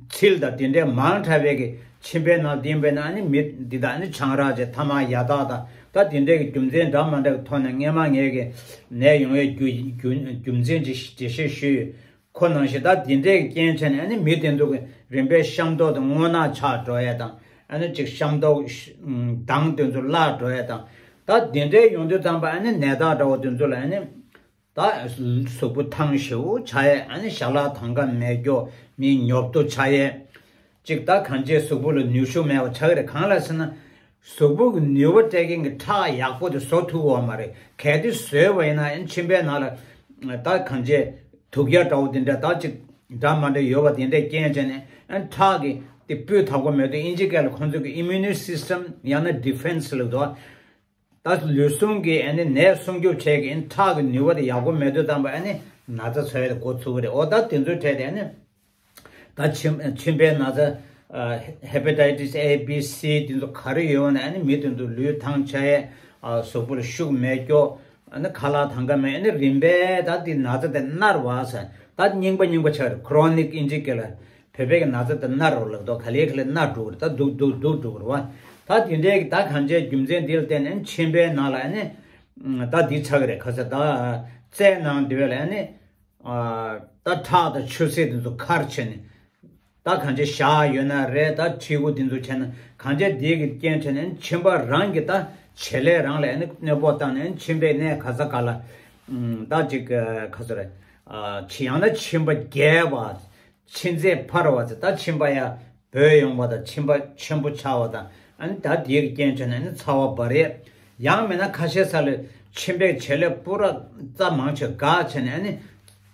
ཚིལ་དང་དེ་འདྲའི་མང་དྲགས་པའི་གི་མཆིན་པའི་ནང་ལྡིང་པས་ན་ཨ་ནི་མི་འདི་དག་ཨ་ནི་ཆང་རག་བྱས་ཐ་མག་ཡ་དྭགས་དང་ད་དེ་འདྲའི་གི་རྒྱུ་མཚན་འདྲ་མ་འདྲ་གི་ཐོག་ནས་སྔས་མ་ངས་གི་ནད་ཡོང་བའི་རྒྱུ་རྒྱུ་རྒྱུ་མཚན་ཅིག་འགྲེལ་བཤད་ཞུས་ཡོད། ཁོ་ནང་བཞིན་ད་དེ་འདྲའི་གི་རྐྱེན་བྱས་ནས་ཨ་ནི་མི་དེ་ཚོ་གི་རིམ་པས་ཤམ་ཐོག་དང་རྔུལ་ནག་ཆགས་འགྲོ་ཡས་དང་ཨ་ནི་ཅིག་ཤམ་ཐོག་མདངས་དེ་ཚོ་བརླག་འགྲོ་ཡས་དང་ད་དེ་འདྲའི་ཡོང་དུས་ཙམ་པ་ཨ་ནི་ནད་རྟགས་འདྲ་བོ་དེ་ཚོ་ལ་ཨ་ནི། ད་གཟུགས་པོ་ཐང་ཞེ་པོ་ཆགས་ཡས། ཨ་ནི་ཞལ་ལག་དང་ག་མེད་སྐྱོ། མི་ཉོབ་ཏོ་ཆགས་ཡས། གཅིག་ད་གང་ཅི་གཟུགས་པོ་ལ་ནུས་ཤུགས་མེད་པ་ཆགས་ཀྱི་རེད། གང་ལ་ཟེར་ན། གཟུགས་པོ་གི་ནུས་པ་སྤྲད་མཁན་གྱི་ཁྲག་ཡག་པོ་དེ་བཟོ་ཐུབ་ཀྱི་ཡོད་མ་རེད། གལ་ཏེ་བཟོས་པ་ཡིན་ན་ཨ་ནི་མཆིན་པའི་ནང་ལ་ད་གང་ཅི་དུག་ཡ་འདྲ་བོ་དེ་འདྲ་ད་ཅིག་འདྲ་མ་འདྲ་ཡོད་པ་དེ་འདྲས་རྐྱེན་བྱས་ནས་ཨ་ནི་ཁྲག་གི་དེ་སྤུས་དག་པོ་མེད་དུས་ཨིན་ཇི་སྐད་ལ་ཁོང་ཚོ་གི་ཨི་མུ་ནི་སིས་ཊམ་ཡང་ན་ཌི་ཕེན་སི་ལབ་འདུག་ད་ལུས་ཟུངས་ཀྱི་ཨ་ནི་ནད་སྲུང་སྐྱོབ་བྱེད་ཀྱི་ཁྲག་གི་ནུས་པ་དེ་ཡག་པོ་མེད་དུས་ཙམ་པ་ཨ་ནི་ན་ཚ་ཚ་བའི་འགོ་ཚུགས་ཀྱི་རེད། འོ་ད་དེ་ཚོའི་གྲས་དེ་ཨ་ནི་ད་མཆིན་མཆིན་པའི་ན་ཚ་ཧེ་པ་ཊའི་ཊིས་ཨེ་བྷི་སི་དེ་ཚོ་ག་རེ་ཡོད་ན་ཨ་ནི་མི་དེ་ཚོ་ལུས་ཐང་ཆད་ཡས། གཟུགས་པོ་ལ་ཤུགས་མེད་སྐྱོ། ཨ་ནི་ཁ་ལག་དང་ག་མེད། ཨ་ནི་རིམ་པས་ད་དེ་ན་ཚ་དེ་མནར་བ་ཟེར། ད་རྙིང་པ་རྙིང་པ་ཆགས་རེད། ཁོ་རོ་ནིག་ཨིན་ཇི་སྐད་ལ། བོད་པའི་གི་ན་ཚ་དེ་མནར་རོ་ལབ་འདུག་ག་ལེ་ག་ལེ་མནར་འགྲོ་གི་རེད། ད་སྡུག་སྡུག་སྡུག་འགྲོ་གི་རེད་བ། ད་དེ་འདྲའི་གི་ད་གང་བྱས་རྒྱུ་མཚན་འདི་ལ་བརྟེན་ནས་མཆིན་པའི་ནང་ལ་ཨ་ནི་ད་འདི་ཆགས་ཀྱི་རེད། ཁ་ས་ད་རྩའི་ནང་འདི་བས་ལ་ཨ་ནི་ད་ཁྲག་དང་ཆུ་སེར་འདི་ཚོ་ཁར་བྱས་ནས། ད་གང་ཅི་བཞག་ཡོད་ན་རེད། ད་མཁྲིས་ཁུ་འདི་ཚོ་བྱས་ན་གང་ཅི་འདི་གི་རྐྱེན་བྱས་ནས་མཆིན་པ་རང་གི་ད་བྱེད་ལས་རང་ལ་ཨ་ནི་གནོད་པོ་བཏང་ནས་མཆིན་པའི་གནས་ག་ས་ག་ལ་ད་ཅིག་ག་ས་རེད། ཆི་ཡང་ན་མཆིན་པ་རྒྱས་པ། མཆིན་ཚད་འཕར་བ་ཚེ་ད་མཆིན་པ་ཡ་བོས་ཡོང་བ་དང་མཆིན་པ་ཆེན་པོ་ཆགས་པ་དང་ཨ་ནི་ད་འདི་གི་རྐྱེན་བྱས་ནས་ཨ་ནི་ཚ་བ་འབར་ཡས། ཡང་མིན་ན་ཁ་ཤས་ས་ལ་མཆིན་པའི་བྱེད་ལས་པུ་ར་རྩ་མང་ཆེ་འགག་བྱས་ནས་ཨ་ནི།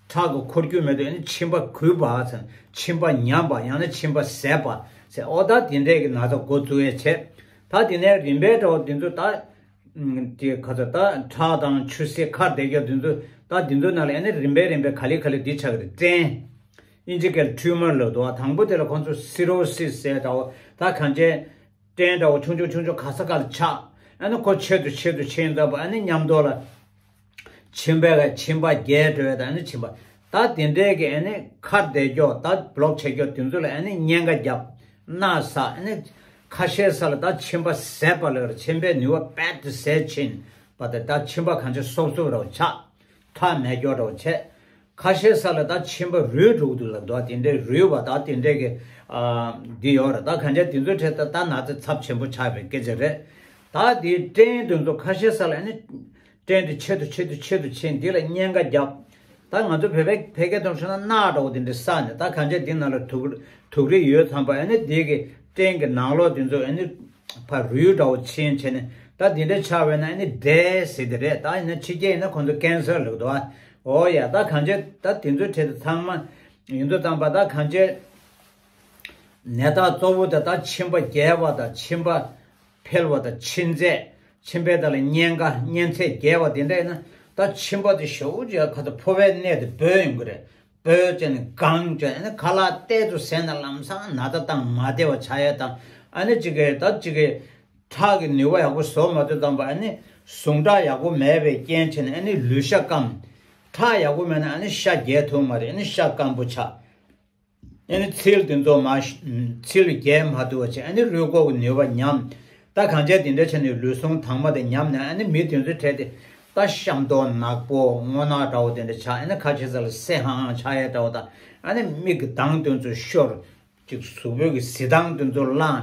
ཁྲག་གི་འཁོར་རྒྱུ་མེད་དུས་ཨ་ནི་མཆིན་པ་གུས་པ་ཚེ་མཆིན་པ་ཉམས་པ་ཡང་ན་མཆིན་པ་ཟད་པ་ཚེ་ཨོ་ད་དེ་འདྲས་ཀྱི་ན་ཚ་འགོ་བཙུགས་ཡས་བྱས། ད་དེ་ནས་རིམ་པས་འདྲ་བོ་དེ་ཚོ་ད་དེ་ག་ཚོད་ད་ཁྲག་དང་ཆུ་སེར་ཁར་བསྡད་རྒྱུ་དེ་ཚོ་ད་དེ་ཚོ་ནང་ལ་ཨ་ནི་རིམ་པས་རིམ་པས་ག་ལེ་ག་ལེ་འདི་ཆགས་ཀྱི་རེད། སྐྲན། ཨིན་ཇི་སྐད་ཊུ་མར་ལབ་འདུག་བ། དང་པོ་དེ་ལ་ཁོང་ཚོ་སི་རོ་སིས་ཟེར་འདྲ་བོ་ད་གང་ཅི། སྐྲན་འདྲ་བོ་ཆུང་ཆུང་ཆུང་ཆུང་ག་ས་ག་ལ་ཆགས། ཨ་ནི་ཁོ་ཆེད་དུ་ཆེད་དུ་ཕྱིན་ཙམ་པ་ཨ་ནི་མཉམ་དུ་ལ། མཆིན་པའི་ག་མཆིན་པ་རྒྱས་འགྲོ་ཡ་ད་ཨ་ནི་མཆིན་པ། ད་དེ་འདྲས་ཀྱི་ཨ་ནི་ཁར་བསྡད་ཀྱོག་ད་བློག་བྱེད་ཀྱོག་དེ་ཚོ་ལ་ཨ་ནི་གཉན་ཁ་རྒྱབ། མནའ་ཟ་ཨ་ནི། ཁ་ཤས་ས་ལ་ད་མཆིན་པ་ཟད་པ་ལ་མཆིན་པའི་ནུས་པ་རྦད་དེ་ཟད་ཕྱིན་པ་དེ་ད་མཆིན་པ་གང་ཅི་སོབ་སོབ་འདྲ་བོ་ཆགས། ཁྲག་མེད་ཀྱོག་འདྲ་བོ་བྱས། ཁ་ཤས་ས་ལ་ད་མཆིན་པ་རུལ་འགྲོ་གི་འདུག་ལབ་འདུག་དེ་འདྲའི་རུལ་བ་ད་དེ་འདྲའི་གི་འདི་ཡོད་རེད། ད་གང་ཅི་དེ་ཚོའི་གྲས་ད་ད་ན་ཚ་ཚབས་ཆེན་པོ་ཆགས་པའི་སྐད་ཆ་རེད། ད་དེའི་སྐྲན་དེ་ཚོ་ཁ་ཤས་ས་ལ་ནི་སྐྲན་དེ་ཆེད་དུ་ཆེད་དུ་ཆེད་དུ་ཕྱིན་འདི་ལ་གཉན་ཁ་རྒྱབ། ད་ང་ཚོ་བོད་པའི་བོད་སྐད་ཐོག་ཤོད་ན་རྣག་འདྲ་བོ་དེ་འདྲ་བསགས་ནས་ད་གང་ཅི་དེ་ནང་ལ་དུག་དུག་རིགས་ཡོད་ཙམ་པ་ཨ་ནི་དེ་གི་སྐྲན་གི་ནང་ལོགས་དེ་ཚོ་ཨ་ནི། ཕར་རུལ་འདྲ་བོ་ཕྱིན་བྱས་ནས་ད་འདི་འདྲ་ཆགས་པས་ན་ཨ་ནི་འབྲས་ཟེར་དེ་རེད། ད་ཡིན་ན་ཕྱི་རྒྱལ་ཡིན་ན་ཁོང་ཚོ་ཀན་སར་ལབ་འདུག་ཨ། འོ་ཡ་ད་གང་ཅི་ད་དེ་ཚོའི་གྲས་དེ་ཚང་མ་ཡིན་དུ་བཏང་པ་ད་གང་ཅི། ནད་རྟགས་གཙོ་བོ་དེ་ད་མཆིན་པ་རྒྱས་པ་དང་མཆིན་པ་འཕེལ་བ་དང་མཆིན་ཚད་མཆིན་པའི་ད་ལ་གཉན་ཁ་གཉན་ཚད་རྒྱས་པ་དེ་འདྲ་ཡིན་ན་ད་མཆིན་པ་དེ་ཞེ་པོ་ཅིག་ཁ་ཚ་ཕོ་བའི་གནས་དེ་སྦོས་ཡོང་གི་རེད། སྦོས་བྱས་ནས་གང་བྱས་ནས་ཁ་ལག་ཏོག་ཙམ་ཟས་ན་ལམ་སང་ན་ཚ་དང་མ་བདེ་བ་ཆགས་ཡས་དང་ཨ་ནི་གཅིག་གི་ད་གཅིག་གི་ཁྲག་གི་ནུས་པ་ཡག་པོ་བཟོ་མ་ཐུབ་ཙམ་པ་ཨ་ནི་ཟུངས་ཁྲག་ཡག་པོ་མེད་པའི་རྐྱེན་བྱས་ནས་ཨ་ནི་ལུས་ཤ་སྐམ། ཁྲག་ཡག་པོ་མེད་ན་ཨ་ནི་ཤ་རྒྱས་ཐུབ་མ་རེད། ཨ་ནི་ཤ་སྐམ་པོ་ཆགས། ཨ་ནི་ཚིལ་དེ་ཚོ་མ་ཚིལ་རྒྱས་མ་ཐུབ་པ་བྱས་ཨ་ནི་རུས་ཁོག་གི་ནུས་པ་ཉམས། ད་གང་བྱས་དེ་འདྲ་བྱས་ནས་ལུས་ཟུངས་དྭངས་མ་དེ་ཉམས་ནས་ཨ་ནི་མི་དེ་ཚོའི་གྲས་དེ་ད་བཤམས་མདོག་ནག་པོ་སྔོ་ནག་འདྲ་བོ་དེ་འདྲ་ཆགས། ཨ་ནི་ཁ་ཆེ་ས་ལ་སེ་ཧང་ཧང་ཆགས་ཡས་འདྲ་བོ་དང་ཨ་ནི་མིག་གི་མདངས་དེ་ཚོ་ཤོར། ཅིག་གཟུགས་པོའི་གི་གཟི་མདངས་དེ་ཚོ་ལངས།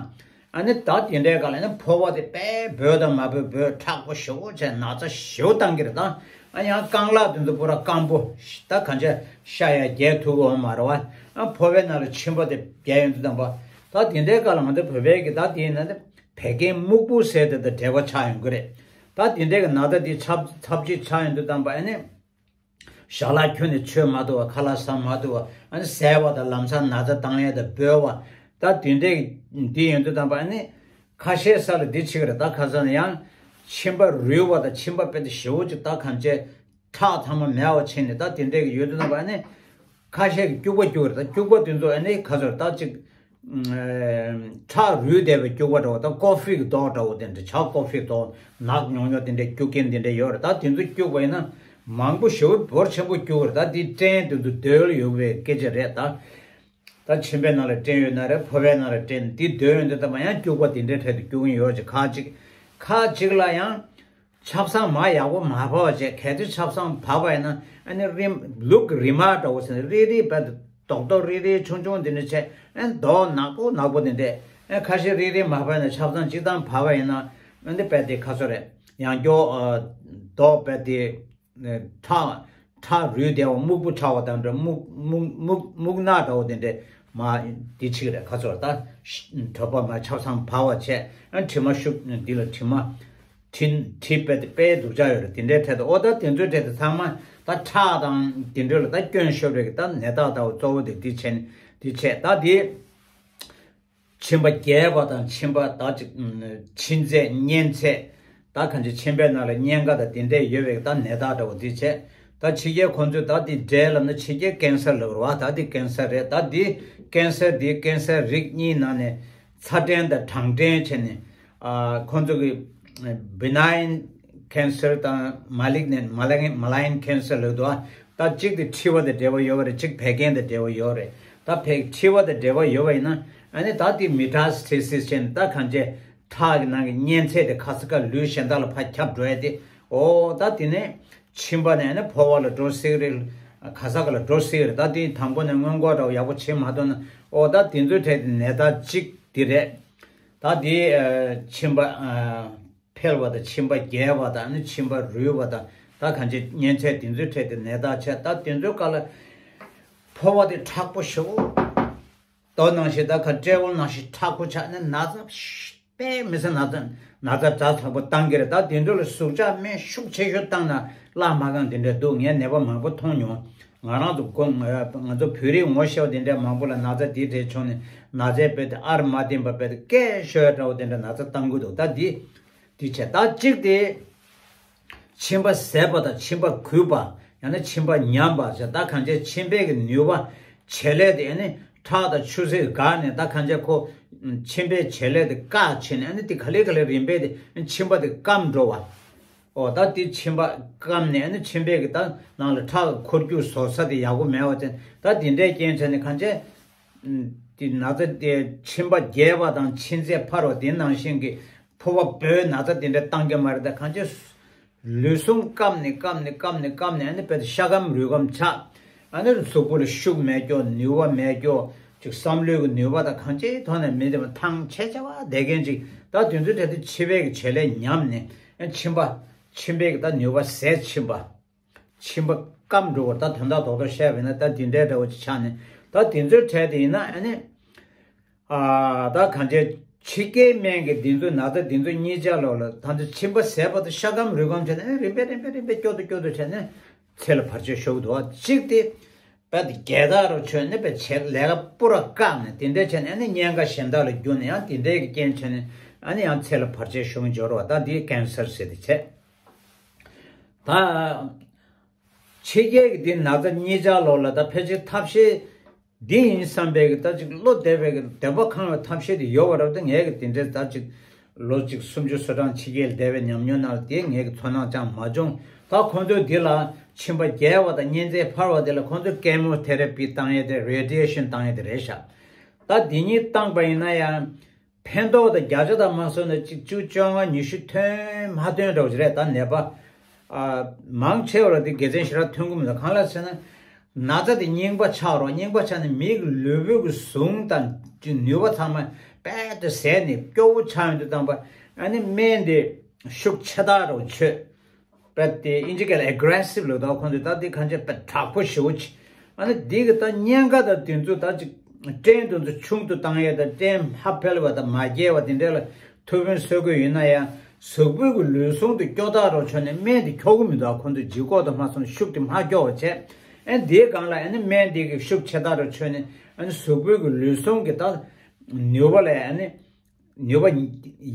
ཨ་ནི་ད་དེ་འདྲའི་སྒང་ལ་ཨ་ནི་ཕོ་བ་དེ་དཔེ་སྦོས་དང་མ་སྦོས་སྦོས་མཁྲེགས་པོ་ཞེ་པོ་བྱས་ན་ཚ་ཞེ་པོ་བཏང་གི་རེད་ད། ཨ་ཡང་རྐང་ལག་དེ་ཚོ་པུ་ར་སྐམ་པོ་ད་གང་ཆ་ཤ་ཡ་རྒྱས་ཐུབ་ཀྱི་ཡོད་མ་རེད་བ། ཨ་ཕོ་བའི་ནང་ལ་མཆིན་པ་དེ་རྒྱས་ཡོང་དུས་དང་པ་ད་དེ་འདྲའི་སྒང་ལ་ང་ཚོ་བོད་པའི་གི་ད་དེ་ཡིན་ན་ད་བད་ཀན་སྨུག་པོ་ཟེར་དེ་དང་འབྲེལ་བ་ཆགས་ཡོང་གི་རེད། ད་དེ་འདྲའི་གི་ན་ཚ་དེ་ཚབས་ཚབས་ཆེ་ཆགས་ཡོང་དུས་དང་པ་ཨ་ནི། ཞལ་ལག་ཁྱོན་ནས་མཆོད་མ་ཐུབ་པ་ཁ་ལག་ཟ་མ་ཐུབ་པ་ཨ་ནི་ཟས་པ་དང་ལམ་སང་ན་ཚ་བཏང་ཡས་དང་སྦོས་པ་ད་དེ་འདྲས་འདི་ཡོང་དུས་དང་པ་ཨ་ནི་ཁ་ཤས་ས་ལ་འདི་བྱེད་ཀྱི་རེད། ད་ཁ་སང་ནས་ཡང་མཆིན་པ་རུལ་བ་དང་མཆིན་པ་དཔེ་དེ་ཞེ་པོ་ཅིག་ད་གང་བྱས་ཁྲག་ཚང་མ་མེད་པ་ཕྱིན་ནས་ད་དེ་འདྲས་ཀྱི་ཡོང་དུས་དང་པ་ཨ་ནི་ཁ་ཤས་ཀྱིས་སྐྱུག་པ་སྐྱུག་གི་རེད། ད་སྐྱུག་པ་དེ་ཚོ་ཨ་ནི་ཁ་ཚོར་ད་ཅིག་ཁྲག་རུལ་བསྡད་པའི་སྐྱུག་པ་འདྲ་བོ་དང་ཀོ་ཧྥི་གི་མདོག་འདྲ་བོ་དེ་འདྲ་ཇ་ཀོ་ཧྥི་མདོག་ནག་ཉོག་ཉོག་དེ་འདྲའི་སྐྱུག་རྐྱེན་དེ་འདྲ་ཡོད་རེད། ད་དེ་ཚོ་སྐྱུག་པ་ཡིན་ན་མང་པོ་ཞེ་པོ་འབོར་ཆེན་པོ་སྐྱུག་རེད། ད་དེ་སྐྲན་དེ་ཚོ་སྡོད་ཡོད་པའི་སྐད་ཆ་རེད་ད། ད་མཆིན་པའི་ནང་ལ་སྐྲན་ཡོད་ན་རེད། ཕོ་བའི་ནང་ལ་སྐྲན་དེ་སྡོད་ཡོད་འདི་ད་མ་ཡང་སྐྱུག་པ་དེ་འདྲའི་འཕྲལ་དུ་སྐྱུག་གིན་ཡོད་ཅིག་ཁ་ཅིག་ཁ་ཅིག་ལ་ཡང་། ཆབ་གསང་མར་ཡག་པོ་མ་ཕབ་པ་བྱས་གལ་ཏེ་ཆབ་གསང་ཕབ་པ་ཡིན་ན་ཨ་ནི་རིམ་ལུག་གི་རིལ་མ་འདྲ་བོ་ཟེར་ནས་རིལ་རིལ་བས་རྡོག་རྡོག་རིལ་རིལ་ཆུང་ཆུང་འདི་འདྲ་བྱས་ཨ་ནི་མདོག་ནག་པོ་ནག་པོ་འདི་འདྲས་ཨ་ཁ་ཤས་རིལ་རིལ་མ་ཕབ་ན་ཆབ་གསང་གཅིག་དང་ཕབ་པ་ཡིན་ན་ཨ་ནི་དཔེ་དེ་ཁ་སོ་རེད། ཡང་སྐྱོ་མདོག་དཔེ་དེ་ཁྲག་ཁྲག་རུལ་བསྡད་པ་སྨུག་པོ་ཁྲག་པ་དང་འདྲ་སྨུག་སྨུག་སྨུག་སྨུག་ནག་འདྲ་བོ་འདི་འདྲས་མ་འདི་ཆིག་རེད་ཁ་སོ་ད་གྲོད་པ་མ་ཆབ་གསང་ཕབ་པ་བྱས་ཨ་ནི་དྲི་མ་ཤུགས་འདི་ལ་དྲི་མ། དྲི་དྲི་དཔེ་དེ་དཔེ་སྡུག་ཅག་ཡོད་རེད། དེ་འདྲའི་གྲས་དུ་ཨོ་ད་དེ་ཚོའི་གྲས་དེ་ཚང་མ་ད་ཁྲག་དང་དེ་འདྲ་ལ་ད་སྐྱོན་ཤོར་བའི་གི་ད་ནད་རྟགས་ལྟ་བུ་གཙོ་བོ་དེ་དེ་བྱས་ནས་དེ་བྱས་ད་དེ་མཆིན་པ་རྒྱས་པ་དང་མཆིན་པ་ད་ཅིག་མཆིན་ཚད་གཉན་ཚད་ད་གང་ཅི་མཆིན་པའི་ནང་ལ་གཉན་ཁ་དང་དེ་འདྲའི་ཡོད་པའི་གི་ད་ནད་རྟགས་འདྲ་བོ་དེ་བྱས་ད་ཕྱི་རྒྱལ་ཁོང་ཚོས་ད་དེ་འདྲའི་ལབ་ན་ཕྱི་རྒྱལ་ཀན་སར་ལབ་རེད་བ། ད་དེ་ཀན་སར་རེད། ད་དེ་ཀན་སར་དེ་ཀན་སར་རིགས་གཉིས་ནང་ནས། ཚ་སྐྲན་དང་གྲང་སྐྲན་བྱས་ནས། ཨ་ཁོང་ཚོ་གི་benign cancer དང་malignant malign malign cancer ལབ་འདུག་ད་གཅིག་དེ་མཁྲིས་པ་དང་འབྲེལ་བ་ཡོད་པ་རེད། གཅིག་བད་ཀན་དང་འབྲེལ་བ་ཡོད་རེད། ད་བད་མཁྲིས་པ་དང་འབྲེལ་བ་ཡོད་པ་ཡིན་ན་ཨ་ནི་ད་དེ་metastasis བྱས་ནས་ད་གང་བྱས་ ཁྲག་གི་ནང་གི་གཉན་ཚད་དེ་ཁ་ས་ཁ་ལུས་གཞན་དག་ལ་ཕར་ཁྱབ་འགྲོ་ཡ་དེ། ཨོ་ད་དེ་ནས་མཆིན་པ་ནས་ནི་ཕོ་བ་ལ་འགྲོ་སྲིད་རེད། ག་ས་ག་ལ་འགྲོ་སྲིད་རེད། ད་དེ་དང་པོ་ནས་སྔོན་འགོག་འདྲ་བོ་ཡག་པོ་བྱེད་མ་ཐུབ་ན། ཨོ་ད་དེ་ཚོའི་གྲས་དེ་ནད་རྟགས་གཅིག་དེ་རེད། ད་དེ་མཆིན་པ་འཕེལ་བ་དང་མཆིན་པ་རྒྱས་པ་དང་ནི་མཆིན་པ་རུལ་བ་དང་། ད་གང་ཅི་གཉན་ཚད་དེ་ཚོའི་གྲས་དེ་ནད་རྟགས་ཆེ། ད་དེ་ཚོའི་སྐབས་ལ་ཕོ་བ་དེ་མཁྲེགས་པོ་ཞེ་པོ། དོ་ནང་བཞིན་ད་ཁ་སྤྲེའུ་ནང་བཞིན་མཁྲེགས་པོ་ཆགས་ནས་ན་ཚ་དཔེ་མི་སྲིད་ན་ཚ་ན་ཚ་དྲག་དྲག་པོ་བཏང་གི་རེད། ད་དེ་ཚོ་ལ་ཟུག་གཅོག་སྨན་ཤུགས་ཆེ་ཤོས་བཏང་ན་བརླག་མ་གང་དེ་འདྲ་འདུག་ངས་ནད་པ་མང་པོ་མཐོང་མྱོང་། ང་རང་ཚོ་དགོ་ང་ཚོ་བོད་རིགས་ངོ་ཤེས་པ་དེ་འདྲ་མང་པོ་ལ་ན་ཚ་དེ་འདྲ་བྱུང་ནས་ན་ཚའི་དཔེ་དེ་ཨར་མ་བསྟེན་པ་དཔེ་དེ་སྐད་ཤོད་འདྲ་བོ་དེ་འདྲ་ན་ཚ་བཏང་གི་འདུག་ད་འདི་འདི་བྱས་ད་གཅིག་དེ། མཆིན་པ་ཟད་པ་དང་མཆིན་པ་གུད་པ། ཡང་ན་མཆིན་པ་ཉམས་པ་ཟེར། ད་གང་ཅི་མཆིན་པའི་གི་ནུས་པ་བྱེད་ལས་དེ་ཨ་ནི་ཁྲག་དང་ཆུ་སེར་འགགས་ནས། ད་གང་ཅི་ཁོ་མཆིན་པའི་བྱེད་ལས་དེ་བཀག་བྱས་ནས་ཨ་ནི་དེ་ག་ལེ་ག་ལེ་རིམ་པས་དེ་མཆིན་པ་དེ་སྐམ་འགྲོ་བ། ཨོ་ད་དེ་མཆིན་པ་སྐམ་ནས་ཨ་ནི་མཆིན་པའི་གི་ད་ནང་ལ་ཁྲག་འཁོར་རྒྱུག་བཟོ་ས་དེ་ཡག་པོ་མེད་པ་ཅན། ད་དེ་འདྲའི་རྐྱེན་བྱས་ནས་གང་ཅི་དེ་ན་ཚ་དེ་མཆིན་པ་རྒྱས་པ་དང་མཆིན་ཚད་འཕར་བ་དེ་ནང་བཞིན་གི་ཕོ་བ་སྦོས་ན་ཚ་དེ་འདྲ་བཏང་གི་མ་རེད། ད་གང་ཅི་ལུས་ཟུངས་སྐམ་ནས་སྐམ་ནས་སྐམ་ནས་སྐམ་ནས་ཨ་ནི་དཔེ་ཤ་སྐམ་རུས་སྐམ་ཆགས། ཨ་ནི་གཟུགས་པོ་ལ་ཤུགས་མེད་སྐྱོ། ནུས་པ་མེད་སྐྱོ། ཅིག་བསམ་བློའི་གི་ནུས་པ་དང་གང་ཅིའི་ཐོག་ནས་མི་དེ་མ་ཐང་ཆད་ཆད་པ་བསྡད་མཁན་ཅིག་ད་དེ་ཚོའི་གྲས་དེ་མཆིན་པའི་གི་བྱེད་ལས་ཉམས་ནས་ཨ་མཆིན་པ་མཆིན་པའི་གི་ད་ནུས་པ་ཟད་ཕྱིན་པ། མཆིན་པ་སྐམ་འགྲོ་བར་ད་དོན་དག་རྡོག་རྡོག་བཤད་པས་ན་ད་དེ་འདྲའི་འདྲ་བོ་ཅིག་ཆགས་ནས། ད་དེ་ཚོའི་གྲས་དེ་ཡིན་ན་ཨ་ནི། ཨ་ད་གང་ཅི་ཕྱི་རྒྱལ་སྨན་གྱི་འདི་ཚོ་ན་ཚ་འདི་ཚོ་གཉིས་ཆ་ལོག་ལ་ད་ཚོ་མཆིན་པ་ཟད་པ་དང་ཤ་སྐམ་རུས་སྐམ་བྱས་ནས་རིམ་པས་རིམ་པས་རིམ་པས་སྐྱོ་དུ་སྐྱོ་དུ་བྱས་ནས་ཚེ་ལ་བར་ཆད་ཞུགས་འདུག་གཅིག་དེ་དཔེ་དེ་རྒྱལ་དག་རུ་བྱོན་ནས་དཔེ་བྱས་ལས་ཀ་པུ་ར་བཀག་ནས་དེ་འདྲས་བྱས་ནས་ཨ་ནི་གཉན་ཁ་གཞན་དག་ལ་བརྒྱུགས་ནས་ཡང་དེ་འདྲས་ཀྱི་རྐྱེན་བྱས་ནས་ཨ་ནི་ཡང་ཚེ་ལ་བར་ཆད་ཞུགས་འབྱོར་བ། ད་འདི་ཀན་སར་ཟེར་དེ་བྱས། ད་ཕྱི་རྒྱལ་གྱི་འདི་ན་ཚ་གཉིས་ཆ་ལོག་ལ་ད་ཕལ་ཆེར་ཐབས་ཤེས་འདི་ཡིན་བསམ་པའི་གི་ད་ཅིག་བློ་བདེ་བའི་གི་བདེན་པ་ཁེངས་པའི་ཐབས་ཤེས་དེ་ཡོད་པ་རེད། ད་ངས་གི་དེ་འདྲའི་ད་ཅིག་ལོ་གཅིག་སུམ་ཅུ་སོ་གྲངས་ཕྱི་རྒྱལ་བསྡད་པའི་ཉམས་མྱོང་ནང་ལ་དེ་ངས་གི་ཚོར་སྣང་ཅང་མ་བྱུང་། ད་ཁོང་ཚོས་འདི་ལ་མཆིན་པ་རྒྱས་པ་དང་གཉན་ཚད་འཕར་བ་དེ་ལ་ཁོང་ཚོས་ཀེ་མོ་ཐེ་ར་པི་བཏང་ཡས་དེ་རེ་ཌི་ཡེ་ཤན་བཏང་ཡས་དེ་རེད་ཤག་ད་འདི་གཉིས་བཏང་པ་ཡིན་ན་ཡང་། ཕན་ཐོགས་དང་བརྒྱ་ཆ་དང་མ་སོང་ན་གཅིག་བཅུ་བཅོ་ལྔ་ཉི་ཤུ་ཐོན་མ་ཐོན་འདྲ་བོ་ཅིག་རེད། ད་ནད་པ་ཨ་མང་ཆེ་བ་ལ་དེ་དགེ་མཚན་ཞེ་དྲག་ཐོན་གི་མི་འདུག་གང་ལ་ཟེར་ན། ན་ཚ་དེ་རྙིང་པ་ཆགས་རོགས། རྙིང་པ་ཆགས་ནས་མིའི་ལུས་པོའི་གི་ཟུངས་དང་ནུས་པ་ཚང་མ་རྦད་དེ་ཟད་ནས་སྐྱོ་བོ་ཆགས་ཡོང་དུས་ཙམ་པ་ཨ་ནི་སྨན་དེ་ཤུགས་ཆེ་དྲགས་རོགས་བྱོས། པ་དེ་ཨིན་ཇི་སྐད་ལ་ཨེ་གྷི་རེ་སིབ་ལབ་དུས་ཁོང་ཚོས་ད་དེ་གང་ཅི་དཔེ་དྲག་པོ་ཞེ་པོ་ཅིག་ཨ་ནི་འདི་གི་ད་གཉན་ཁ་དང་དེ་ཚོ་ད་ཅིག་སྐྲན་དེ་ཚོ་ཆུང་དུ་བཏང་ཡས་དང་སྐྲན་ཧ་འཕེལ་བ་དང་མ་རྒྱས་པ་དེ་འདྲ་ལ་ཐུགས་ཕན་གསོས་དགོས་ཡིན་ན་ཡང་གཟུགས་པོའི་གི་ལུས་ཟུངས་དེ་སྐྱོ་དྲགས་རོགས་བྱོས་ནས་སྨན་དེ་འཁྱོག་གི་མི་འདུག་ཁོང་ཚོས་ལྗིད་ཁོག་དང་མ་སོང་ཤུགས་དེ་མ་སྐྱོ་བ་བྱས། ཨ་ནི་དེའི་སྒང་ལ་ཨ་ནི་སྨན་དེ་གི་ཤུགས་ཆེ་དྲགས་རོགས་བྱོས་ནས་ཨ་ནི་གཟུགས་པོའི་གི་ལུས་ཟུངས་གི་ད་ནུས་པ་ལ་ཨ་ནི། ནུས་པ་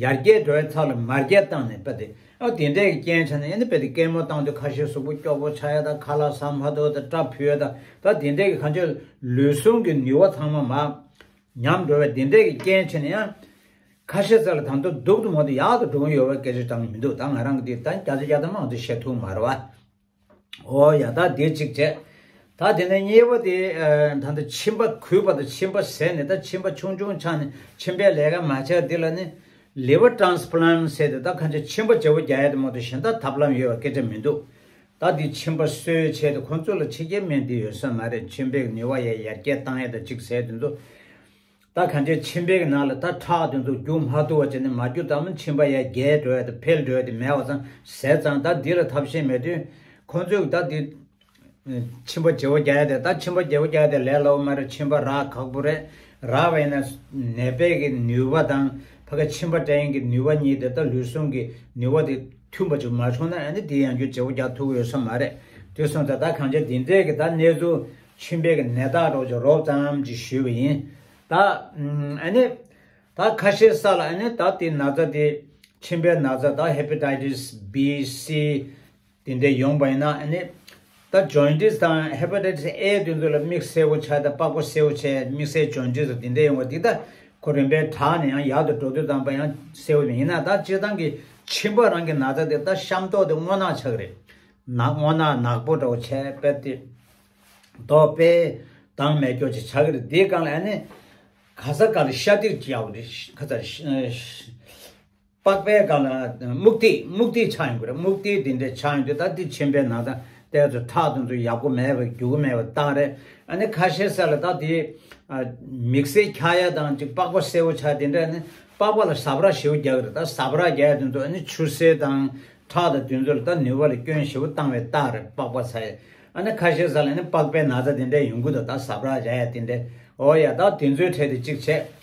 ཡར་རྒྱས་འགྲོ་བའི་ཚབ་ལ་མར་རྒྱས་བཏང་ནས་པ་དེ་ཨ་དེ་འདྲའི་རྐྱེན་ཆ་ནས་ཨ་ནི་པ་དེ་ཀེ་མོ་བཏང་དུས་ཁ་ཤས་གཟུགས་པོ་སྐྱོ་པོ་ཆགས་ཡ་དང་ཁ་ལག་ཟ་མ་ཐུབ་དང་སྐྲ་ཕུད་ཡ་དང་ད་དེ་འདྲའི་གི་གང་ཅི་ལུས་ཟུངས་ཀྱི་ནུས་པ་ཚང་མ་མར་ཉམས་འགྲོ་བའི་དེ་འདྲའི་གི་རྐྱེན་ཆ་ནས་ཡང་ཁ་ཤས་ཚ་ལ་ད་དུང་སྡུག་ཏུ་མ་དུ་ཡག་ཏུ་འགྲོ་གི་ཡོད་པའི་སྐད་ཆ་དྲང་མི་འདུག་ད་ང་རང་གི་དེ་ད་བརྒྱ་ཆ་བརྒྱ་ཐམ་པ་ང་ཚོས་བཤད་ཐུབ་མ་རེད་བ། ཨོ་ཡ་ད་དེ་གཅིག་བྱས། ད་དེ་ནས་གཉིས་པ་དེ་ཨ་ད་ལྟ་མཆིན་པ་གུད་པ་དང་མཆིན་པ་ཟད་ནས་ད་མཆིན་པ་ཆུང་ཆུང་ཆགས་ནས་མཆིན་པའི་ལས་ཀ་མ་བྱས་འདི་ལ་ནི་ལི་ཝར་ཊེན་སི་པི་ལན་ཟེར་ཏེ་ད་གང་ཅི་མཆིན་པ་བརྗེ་པོ་རྒྱག་ཡ་དེ་མ་གཏོགས་གཞན་དག་ཐབས་ལམ་ཡོད་པ་སྐད་ཆ་མི་འདུག་ད་འདི་མཆིན་པ་གསོའི་ཆེད་དུ་ཁོང་ཚོ་ལ་ཕྱི་རྒྱལ་སྨན་འདི་ཡོད་ས་མ་རེད། མཆིན་པའི་ནུས་པ་ཡ་ཡར་རྒྱས་བཏང་ཡ་ད་གཅིག་ཟེར་དེ་ཚོ། ད་གང་ཅི་མཆིན་པའི་ནང་ལ་ད་ཁྲག་དེ་ཚོ་རྒྱུག་མ་ཐུབ་པ་བྱས་ནས་མ་རྒྱུ་དང་མཆིན་པ་ཡར་རྒྱས་འགྲོ་ཡ་དེ་འཕེལ་འགྲོ་ཡ་དེ་མེད་པ་ཙང་ཟད་ཙང་ད་འདི་ལ་ཐབས་ཤེས་མེད་དུས་ཁོང་ཚོས་ད་འདི་མཆིན་པ་བརྗེ་པོ་རྒྱག་ཡ་དེ་ད་མཆིན་པ་བརྗེ་པོ་རྒྱག་ཡ་དེ་ལས་སླ་པོ་མ་རེད། མཆིན་པ་རག་ཁག་པོ་རེད། རག་པ་ཡིན་ན་ནད་པའི་གི་ནུས་པ་དང་ཕ་གི་མཆིན་པ་སྐྲན་གྱི་ནུས་པ་གཉིས་དེ་ད་ལུས་ཟུངས་ཀྱི་ནུས་པ་དེ་མཐུན་པ་ཅིག་མ་བྱུང་ན་ཨ་ནི་འདི་ཡང་བསྐྱར་བརྗེ་པོ་རྒྱག་ཐུབ་ཀྱི་ཡོད་ས་མ་རེད། དེ་སོང་ཙང་ད་གང་ཅི་འདི་འདྲའི་གི་ད་གནས་ཚུལ་མཆིན་པའི་གི་ནད་རྟགས་རོགས་ཀྱི་རོབ་ཙམ་ཅིག་ཞུས་པ་ཡིན། ད་ཨ་ནི། ད་ཁ་ཤས་ས་ལ་ཨ་ནི་ད་དེ་ན་ཚ་དེ་མཆིན་པའི་ན་ཚ་ད་ཧེ་པ་ཊའི་ཊི་སི་བི་སི་དེ་འདྲ་ཡོང་པ་ཡིན་ན་ཨ་ནི་ད་ཇོན་ཊིས་དང་ཧེ་པ་ཊའི་ཊི་སི་ཨེ་དེ་ཚོ་ལ་མིག་སེར་པོ་ཆགས་དང་པགས་པ་སེར་པོ་ཆགས་མིག་སེར་ཇོན་ཊིས་དེ་འདྲ་ཡོང་བ་དེ་ད་ཁོ་རིམ་པས་དྲག་ནས་ཡང་ཡག་ཏུ་འགྲོ་དུས་ཙམ་པ་ཡང་སེར་པོ་ཡིན་ན་ད་སྤྱིར་བཏང་གི་མཆིན་པ་རང་གི་ན་ཚ་དེ་ད་གཤམ་ཐོག་དེ་སྔོ་ནག་ཆགས་ཀྱི་རེད། ནག་སྔོ་ནག་ནག་པོ་འདྲ་བོ་བྱས་པས་དེ། མདོག་དཔེ་དྭངས་མེད་སྐྱོ་ཅིག་ཆགས་ཀྱི་རེད། དེའི་སྒང་ལ་ཨ་ནི་ག་ས་ག་ལ་ཤ་སྟག་ཅིག་ཡག་པོ་རེད། ཁ་ཚ་ཤ་ པགས་པའི་སྒང་ལ་སྨུག་ཐིགས། སྨུག་ཐིགས་ཆགས་ཡོང་གི་རེད། སྨུག་ཐིགས་དེ་འདྲས་ཆགས་ཡོང་དུས་ད་དེ་མཆིན་པའི་ན་ཚ་དེ་ཚོ་ཁྲག་དེ་ཚོ་ཡག་པོ་མེད་པ་རྒྱུ་གི་མེད་པ་བཏང་རེད། ཨ་ནི་ཁ་ཤས་ས་ལ་ད་དེ་མིག་སེར་འཁྱག་ཡ་དང་ཅིག་པགས་པ་སེར་པོ་ཆགས་དེ་འདྲས་ནི་པགས་པ་ལ་ཟ་འཕྲུག་ཞེ་པོ་རྒྱག་གི་རེད། ད་ཟ་འཕྲུག་རྒྱག་ཡ་དེ་ཚོ་ཨ་ནི་ཆུ་སེར་དང་ཁྲག་དང་དེ་ཚོ་ལ་ད་ནུས་པ་ལ་སྐྱོན་ཞེ་པོ་བཏང་བའི་རྟགས་རེད། པགས་པ་ཚ་ཡ། ཨ་ནི་ཁ་ཤས་ས་ལ་ནི་པགས་པའི་ན་ཚ་དེ་འདྲས་ཡོང་གི་འདུག་ད་ཟ་འཕྲུག་བྱ་ཡ་དེ་འདྲས། འོ་ཡ། ད་དེ་ཚོའི་གྲས་དེ་གཅིག་བྱས།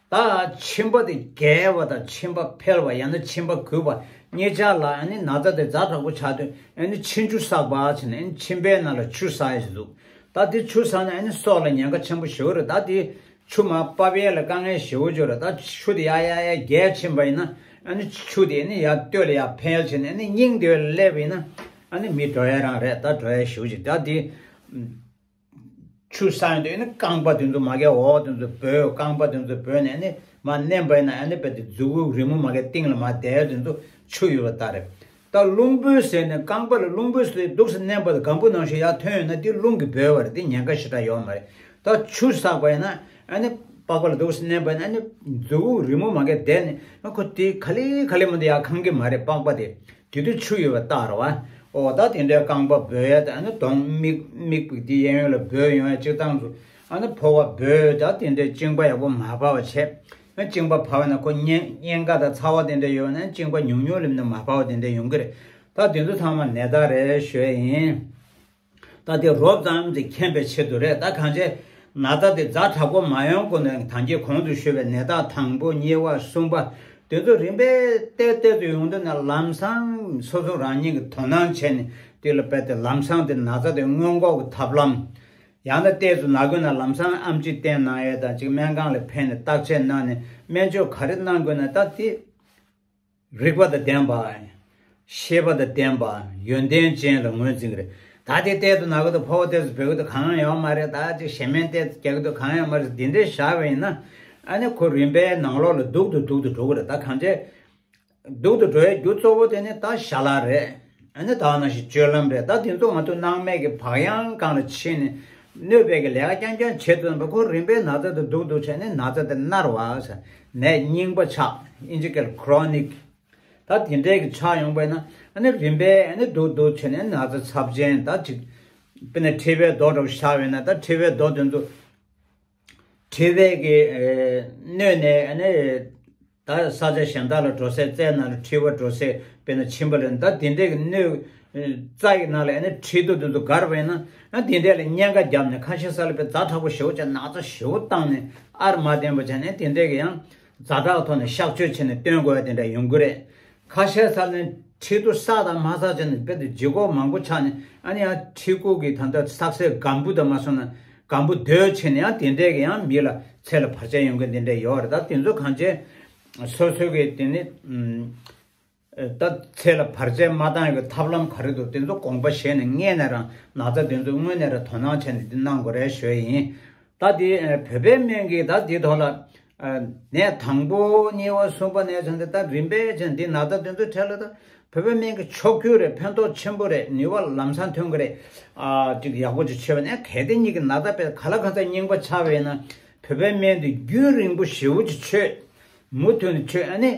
ད་མཆིན་པ་དེ་རྒྱས་པ་དང་མཆིན་པ་འཕེལ་བ་ཡང་ན་མཆིན་པ་རྒུད་པ་གཉིས་ཆར་ལ་ཨ་ནི་ན་ཚ་དེ་ཛ་དྲག་པོ་ཆགས་དུས་ཨ་ནི་མཆིན་ཆུ་བསགས་པ་བྱས་ནས་ཨ་ནི་མཆིན་པའི་ནང་ལ་ཆུ་བསགས་ཡ་ཞིག་འདུག་ད་དེ་ཆུ་བསགས་ན་ཨ་ནི་སྲོག་ལ་ཉེན་ཁ་ཆེན་པོ་ཞེ་པོ་རེད། ད་དེ་ཆུ་མར་ཕབ་ཡས་ལ་དཀའ་ངལ་ཞེ་པོ་ཅིག་ཡོད་རེད། ད་ཆུ་དེ་ཡར་ཡར་ཡར་རྒྱས་ཕྱིན་པ་ཡིན་ན་ཨ་ནི་ཆུ་དེ་ཨ་ནི་ཡར་སྟོད་ལ་ཡར་འཕེལ་ཕྱིན་ནས་ཨ་ནི་སྙིང་དེ་བ་ལ་སླེབས་པ་ཡིན་ན་ཨ་ནི་མི་འགྲོ་ཡ་རང་རེད། ད་འགྲོ་ཡ་ཞེ་པོ་ཅིག་ད་དེ། ཆུ་བསགས་ཡོང་དུས་ནི་རྐང་པ་དེ་ཚོ་མ་གི་འོག་དེ་ཚོ་སྦོས། རྐང་པ་དེ་ཚོ་སྦོས་ནས་ནི་མར་མནན་པ་ཡིན་ན་ཨ་ནི་རྦད་དེ་མཛུབ་གུ་རི་མོ་མ་གི་སྟེང་ལ་མར་བསྡད་དེ་ཚོ་ཆུ་ཡོད་པ་ལྟར་རེད། ད་རླུང་སྦོས་ཟེར་ནས་རྐང་པ་ལ་རླུང་སྦོས་ཟེར་འདུག་སེ་མནན་པ་དང་སྒམ་པོ་ནང་བཞིན་ཡར་ཐོན་ཡོང་ན་དེ་རླུང་གིས་སྦོས་པ་རེད། དེ་ཉེན་ཁ་ཞེ་དྲག་ཡོད་མ་རེད། ད་ཆུ་བསགས་པ་ཡིན་ན་ཨ་ནི་པགས་པ་ལ་འདུག་སེ་མནན་པ་ཡིན་ན་ཨ་ནི་མཛུབ་གུ་རི་མོ་མ་གི་བསྡད་ནས་ཨ་ཁོ་དེ་ག་ལེ་ག་ལེ་མ་གཏོགས་ཡར་འཁང་གི་མ་རེད། པགས་པ་དེ། དེ་དུས་ཆུ་ཡོད་པ་ལྟར་བ། ཨོ་ད་དེ་འདྲའི་རྐང་པ་སྦོས་ཡ་དང་ཨ་ནི་གདོང་མིག་མིག་དེ་གཡས་གཡོན་ལ་སྦོས་ཡོང་ཡ་སྤྱིར་བཏང་དུ་ཨ་ནི་ཕོ་བ་སྦོས། ད་དེ་འདྲའི་གཅིན་པ་ཡག་པོ་མ་བབས་པ་བྱས། ཨ་གཅིན་པ་བབས་ན་ཁོ་གཉན་གཉན་ཁ་དང་ཚ་བ་དེ་འདྲ་ཡོད་ན་གཅིན་པ་ཉུང་ཉུང་ལེམ་ནས་མ་བབས་པ་དེ་འདྲ་ཡོང་གི་རེད། ད་དེ་ཚོ་ཚང་མ་ནད་རྟགས་རེད་ཞུ་ཡ་ཡིན། ད་དེ་རོབ་ཙམ་ཅིག་མཁྱེན་པའི་ཆེད་དུ་རེད། ད་གང་བྱས་ན་ཚ་དེ་ཛ་དྲག་པོ་མ་ཡོང་གོང་ནས་ད་གིན་གོང་དུ་ཞུས་པའི་ནད་རྟགས་དང་པོ་གཉིས་པ་གསུམ་པ་དེ་ཚོ་རིམ་པས་ཏོག་ཏོག་ཏུ་ཡོང་དུས་ན་ལམ་སང་སོ་སོ་རང་ཉིད་ཀྱིས་དོ་སྣང་བྱས་ནས་དེ་ལ་རྦད་དེ་ལམ་སང་དེ་ན་ཚ་དེ་སྔོན་འགོག་གི་ཐབས་ལམ། ཡང་ན་ཏོག་ཙམ་ན་དགོས་ན་ལམ་སང་ཨེམ་ཆི་བསྟེན་གནང་ཡས་དང་ཅིག་སྨན་ཁང་ལ་ཕེབས་ནས་བརྟག་དཔྱད་གནང་ནས་སྨན་བཅོས་ག་རེ་གནང་དགོས་ན་ད་དེ། རིག་པ་དང་ལྡན་པ། ཤེས་པ་དང་ལྡན་པ། ཡོན་ཏན་ཅན་ལ་ངོས་འཛིན་གྱི་རེད། ད་དེ་ལྟས་དུ་ན་གི་དུ་ཕོ་བ་ལྟས་སུ་བོད་གི་དུ་གང་ཡང་ཡོད་མ་རེད། ད་ཅིག་ཞེ་མེན་ལྟས་སུ་རྒྱག་གི་དུ་གང་ཡང་མ་རེད། འདི་འདྲའི་བཞག་པ་ཡིན་ན་ཨ་ནི་ཁོ་རིམ་པས་ནང་ལོགས་ལ་སྡུག་ཏུ་སྡུག་ཏུ་འགྲོ་གི་རེད། ད་གང་བྱས་སྡུག་ཏུ་འགྲོ་ཡའི་རྒྱུ་གཙོ་བོ་དེ་ནི་ད་ཞལ་ལག་རེད། ཨ་ནི་ད་ནང་བཞིན་སྤྱོད་ལམ་རེད། ད་དེ་ཚོ་ང་ཚོ་སྣང་མེད་ཀྱི་བག་ཡངས་སྒང་ལ་ཕྱིན་ནས་གནོད་པའི་གི་ལས་ཀ་རྐྱང་རྐྱང་བྱེད་ཐུབ་པ་ཁོ་རིམ་པས་ན་ཚ་དེ་སྡུག་སྡུག་བྱས་ནས་ན་ཚ་དེ་མནར་བ་ཟེར། ནད་རྙིང་པ་ཆགས། ཨིན་ཇི་སྐད་chronic། ད་དེ་འདྲའི་གི་ཆགས་ཡོང་པས་ན་ཨ་ནི་རིམ་པས་ཨ་ནི་སྡུག་སྡུག་བྱས་ནས་ན་ཚ་ཚབས་ཆེན་ད་ཅིག་དཔེར་ན་མཁྲིས་པའི་རྡོ་འདྲ་བོ་བཞག་པས་ན་ད་མཁྲིས་པའི་རྡོ་དེ་ཚོ་མཁྲིས་པའི་གི་ཨེ་གནོད་ནས་ཨ་ནི་ད་ས་ཆ་གཞན་དག་ལ་འགྲོ་སའི་རྩའི་ནང་ལ་མཁྲིས་པ་འགྲོ་སའི་དཔེར་ན་མཆིན་པ་ལ་ད་དེ་འདྲའི་གི་གནོད་རྩ་ཡི་ནང་ལ་ཨ་ནི་མཁྲིས་རྡོ་དེ་ཚོ་འགར་བས་ན་ཨ་དེ་འདྲའི་ལ་གཉན་ཁ་བརྒྱབ་ནས་ཁ་ཤས་ས་ལ་དཔེ་ཛ་དྲག་པོ་ཞེ་པོ་བྱས་ན་ཚ་ཞེ་པོ་བཏང་ནས་ཨར་མ་བསྟན་པ་བྱས་ནས་དེ་འདྲའི་གི་ཡང་ཛ་དྲག་ཐོག་ནས་གཤག་བཅོས་བྱས་ནས་སྟོན་དགོས་ཡ་དེ་འདྲ་ཡོང་གི་རེད། ཁ་ཤས་ས་ནས་མཁྲིས་རྡོ་བསགས་དང་མ་བསགས་བྱས་ནས་དཔེ་དེ་ལྗིད་ཁོག་མང་པོ་ཆགས་ནས་ཨ་ནི་ཡང་མཁྲིས་ཁུག་གི་ད་ལྟ་བསགས་སའི་སྒམ་བུ་དང་མ་སོང་ན་སྒམ་བུ་རྡོལ་ཕྱིན་ནས་ཡང་དེ་འདྲས་ཀྱི་ཡང་མི་ལ་ཚེ་ལ་བར་ཆད་ཡོང་མཁན་དེ་འདྲས་ཡོད་རེད། ད་དེ་ཚོ་གང་བྱས་སོ་སོའི་གི་དེ་ནི་ད་ཚེ་ལ་བར་ཆད་མ་བཏང་ཡོད་གི་ཐབས་ལམ་ག་རེ་འདུག་དེ་ཚོ་དགོངས་པ་བཞེས་ནས་སྔས་ནས་རང་ན་ཚ་དེ་ཚོ་སྔོན་ནས་རང་དོ་སྣང་བྱས་ནས་འདི་གནང་དགོས་རེད་ཞུ་ཡི་ཡིན། ད་དེ་བོད་པའི་སྨན་གྱིས་ད་དེའི་ཐོག་ལ་ནས་དང་པོ་གཉིས་པ་གསུམ་པ་ནས་བྱུང་སྟེ་ད་རིམ་པས་བྱས་འདི་ན་ཚ་དེ་ཚོའི་གྲས་ལ་ད་བོད་པའི་སྨན་གྱི་ཕྱོགས་བསྐྱོད་རེད། ཕན་ཐོགས་ཆེན་པོ་རེད། ནུས་པ་ལམ་སང་ཐོན་གི་རེད། ཨ་ཅིག་ཡག་པོ་ཅིག་བྱས་པ་ནས་གལ་ཏེ་གཉིས་ཀྱི་ན་ཚ་དཔེ་ག་ལ་ག་ཚ་རྙིང་པ་ཆགས་པ་ཡིན་ན་བོད་པའི་སྨན་འདི་རྒྱུན་རིང་པོ་ཞེ་པོ་ཅིག་མཆོད། མུ་མཐུད་ནས་མཆོད། ཨ་ནི་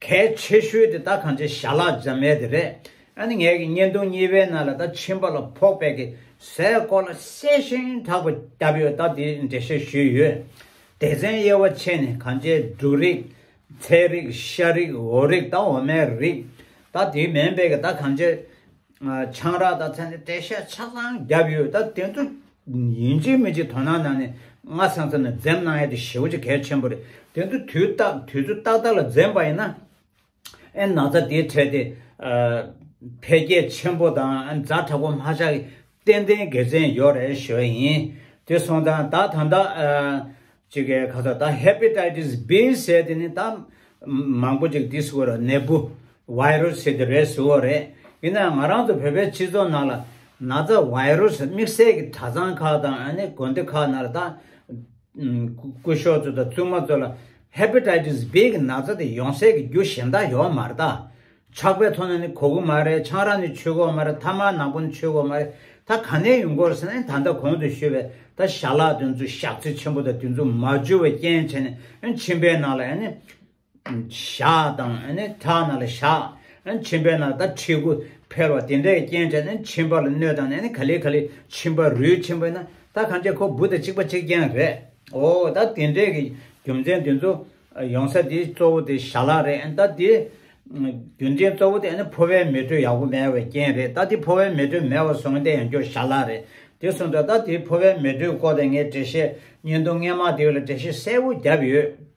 གལ་ཆེ་ཤོས་དེ་ད་གང་ཅི་ཞལ་ལག་འཇམ་ཡས་དེ་རེད། ཨ་ནི་ངའི་གི་བརྙན་ཐུང་གཉིས་པའི་ནང་ལ་ད་མཆིན་པ་ལ་ཕོག་པའི་གི་ཟས་སྐོར་ལ་གསལ་ཞིང་དྲག་པོ་བརྒྱབ་ཡོད། ད་དེ་འགྲེལ་བཤད་ཞུས་ཡོད། སྡེ་ཚན་དབྱེ་བ་ཕྱེ་ནས་གང་ཅི་འབྲུ་རིགས། ཚལ་རིགས། ཤ་རིགས། འོ་རིགས་དང་འོ་མའི་རིགས། ད་དེ་མིན་པའི་གི་ད་གང་ཅི་ཆང་རག་དང་ཚན་རིག་འགྲེལ་བཤད་ཆ་ཚང་བརྒྱབ་ཡོད། ད་དེ་ཚོ་ཡིན་གཅིག་མིན་གཅིག་དོ་སྣང་གནང་ནས་སྔ་ས་ཚ་ནས་འཛེམ་གནང་ཡ་དེ་ཞེ་པོ་ཅིག་གལ་ཆེན་པོ་རེད། དེ་ཚོ་དུས་རྟག་དུས་ཚོད་ཏག་ཏག་ལ་འཛེམ་པ་ཡིན་ན་ཨེ་ན་ཚ་དེའི་གྲས་དེ་འཕེལ་རྒྱས་ཆེན་པོ་དང་ཨེ་ཛ་དྲག་པོ་མ་ཆགས་ཀྱི་ཏན་ཏན་དགེ་མཚན་ཡོད་རེད་ཞུ་ཡ་ཡིན། དེ་སོང་ཙང་ད་ད་ལྟ་ཅིག་གི་ཁ་ཚ་ད་Hepatitis B་ཟེར་དེ་ནི་ད་མང་པོ་ཅིག་དེ་ཟེར་བ་རེད། ནད་འབུ་virus་ཟེར་དེ་རེད་ཟེར་བ་རེད། ཡིན་ན་ང་རང་ཚོ་བོད་པའི་སྤྱི་ཚོགས་ནང་ལ་ན་ཚ་virus་དམིགས་བསལ་གྱི་གྲྭ་ཚང་ཁག་དང་ཨ་ནི་དགོན་སྡེ་ཁག་ནང་ལ་ད་སྐུ་ཞབས་ཚོ་དང་བཙུན་མ་ཚོ་ལ་Hepatitis B་གི་ན་ཚ་དེ་ཡོང་སའི་གི་རྒྱུ་གཞན་དག་ཡོད་མ་རེད་ད། ཆགས་པའི་ཐོག་ནས་ནི་གོ་གི་མ་རེད། ཆང་རག་ནི་མཆོད་གོ་མ་རེད། ཐ་མག་ནག་པོ་ནི་མཆོད་གོ་མ་རེད། ད་ག་ནས་ཡོང་གོ་ཟེར་ན་ད་ལྟ་གོང་དུ་ཞུས་པའི་ད་ཞལ་ལག་དེ་ཚོ་བཞག་ཚད་ཆེན་པོ་དང་དེ་ཚོ་མ་འཇུ་བའི་རྐྱེན་བྱས་ནས་མཆིན་པའི་ནང་ལ་ཨ་ནི་ ཞག་དང་ཨ་ནི་ཁྲག་ནང་ལ་ཞག་ཨ་ནི་མཆིན་པའི་ནང་ད་མཁྲིས་ཁུ་འཕེལ་བ་དེ་འདྲའི་རྐྱེན་བྱས་ནས་མཆིན་པ་ལ་གནོད་དང་ཨ་ནི་ག་ལེ་ག་ལེ་མཆིན་པ་རུལ་ཕྱིན་པ་ཡིན་ན་ད་གང་ཅི་ཁོ་འབུ་དང་གཅིག་པ་གཅིག་རྐྱང་རེད། འོ་ད་དེ་འདྲའི་གི་རྒྱུ་མཚན་དེ་ཚོ་ཡོང་ས་དེ་གཙོ་བོ་དེ་ཞལ་ལག་རེད། ཨ་ནི་ད་དེ་རྒྱུ་མཚན་གཙོ་བོ་དེ་ཨ་ནི་ཕོ་བའི་མེ་དྲོད་ཡག་པོ་མེད་པའི་རྐྱེན་རེད། ད་དེ་ཕོ་བའི་མེ་དྲོད་མེད་པ་སོང་སྟེ་ཡང་སྐྱོ་ཞལ་ལག་རེད། དེ་སོང་ཙང་ད་དེ་ཕོ་བའི་མེ་དྲོད་སྐོར་དེ་ངས་འགྲེལ་བཤད་བརྙན་ཐུང་སྔས་མ་དེ་ལ་འགྲེལ་བཤད་གསལ་པོ་བརྒྱབ་ཡོད།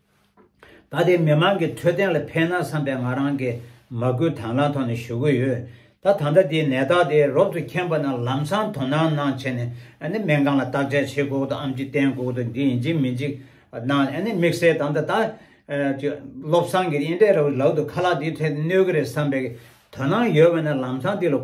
ད་དེ་མི་མང་གི་འཕྲོད་བསྟེན་ལ་ཕན་ན་བསམ་པའི་ང་རང་གི་མ་བསྐུལ་དང་བླངས་ཐོག་ནས་ཞུ་གི་ཡོད། ད་ད་ལྟ་དེའི་ནད་རྟགས་དེ་རོབ་ཏུ་མཁྱེན་པ་ན་ལམ་སང་དོ་སྣང་གནང་བྱས་ནས་ཨ་ནི་སྨན་ཁང་ལ་བརྟག་དཔྱད་བྱེད་དགོས་འདུག་ཨེམ་ཆི་བསྟེན་དགོས་འདུག་འདི་ཡིན་གཅིག་མིན་གཅིག་གནང་ཨ་ནི་དམིགས་བསལ་ད་ལྟ་ད་ཨ་ཅིག་བློ་བཟང་གིས་འདི་འདྲའི་ར་ལག་ཏུ་ཁ་ལག་འདི་འཕྲད་གནོད་ཀྱི་རེད་བསམ་པའི་དོ་སྣང་ཡོད་པ་ན་ལམ་སང་འདི་ལ་དོ་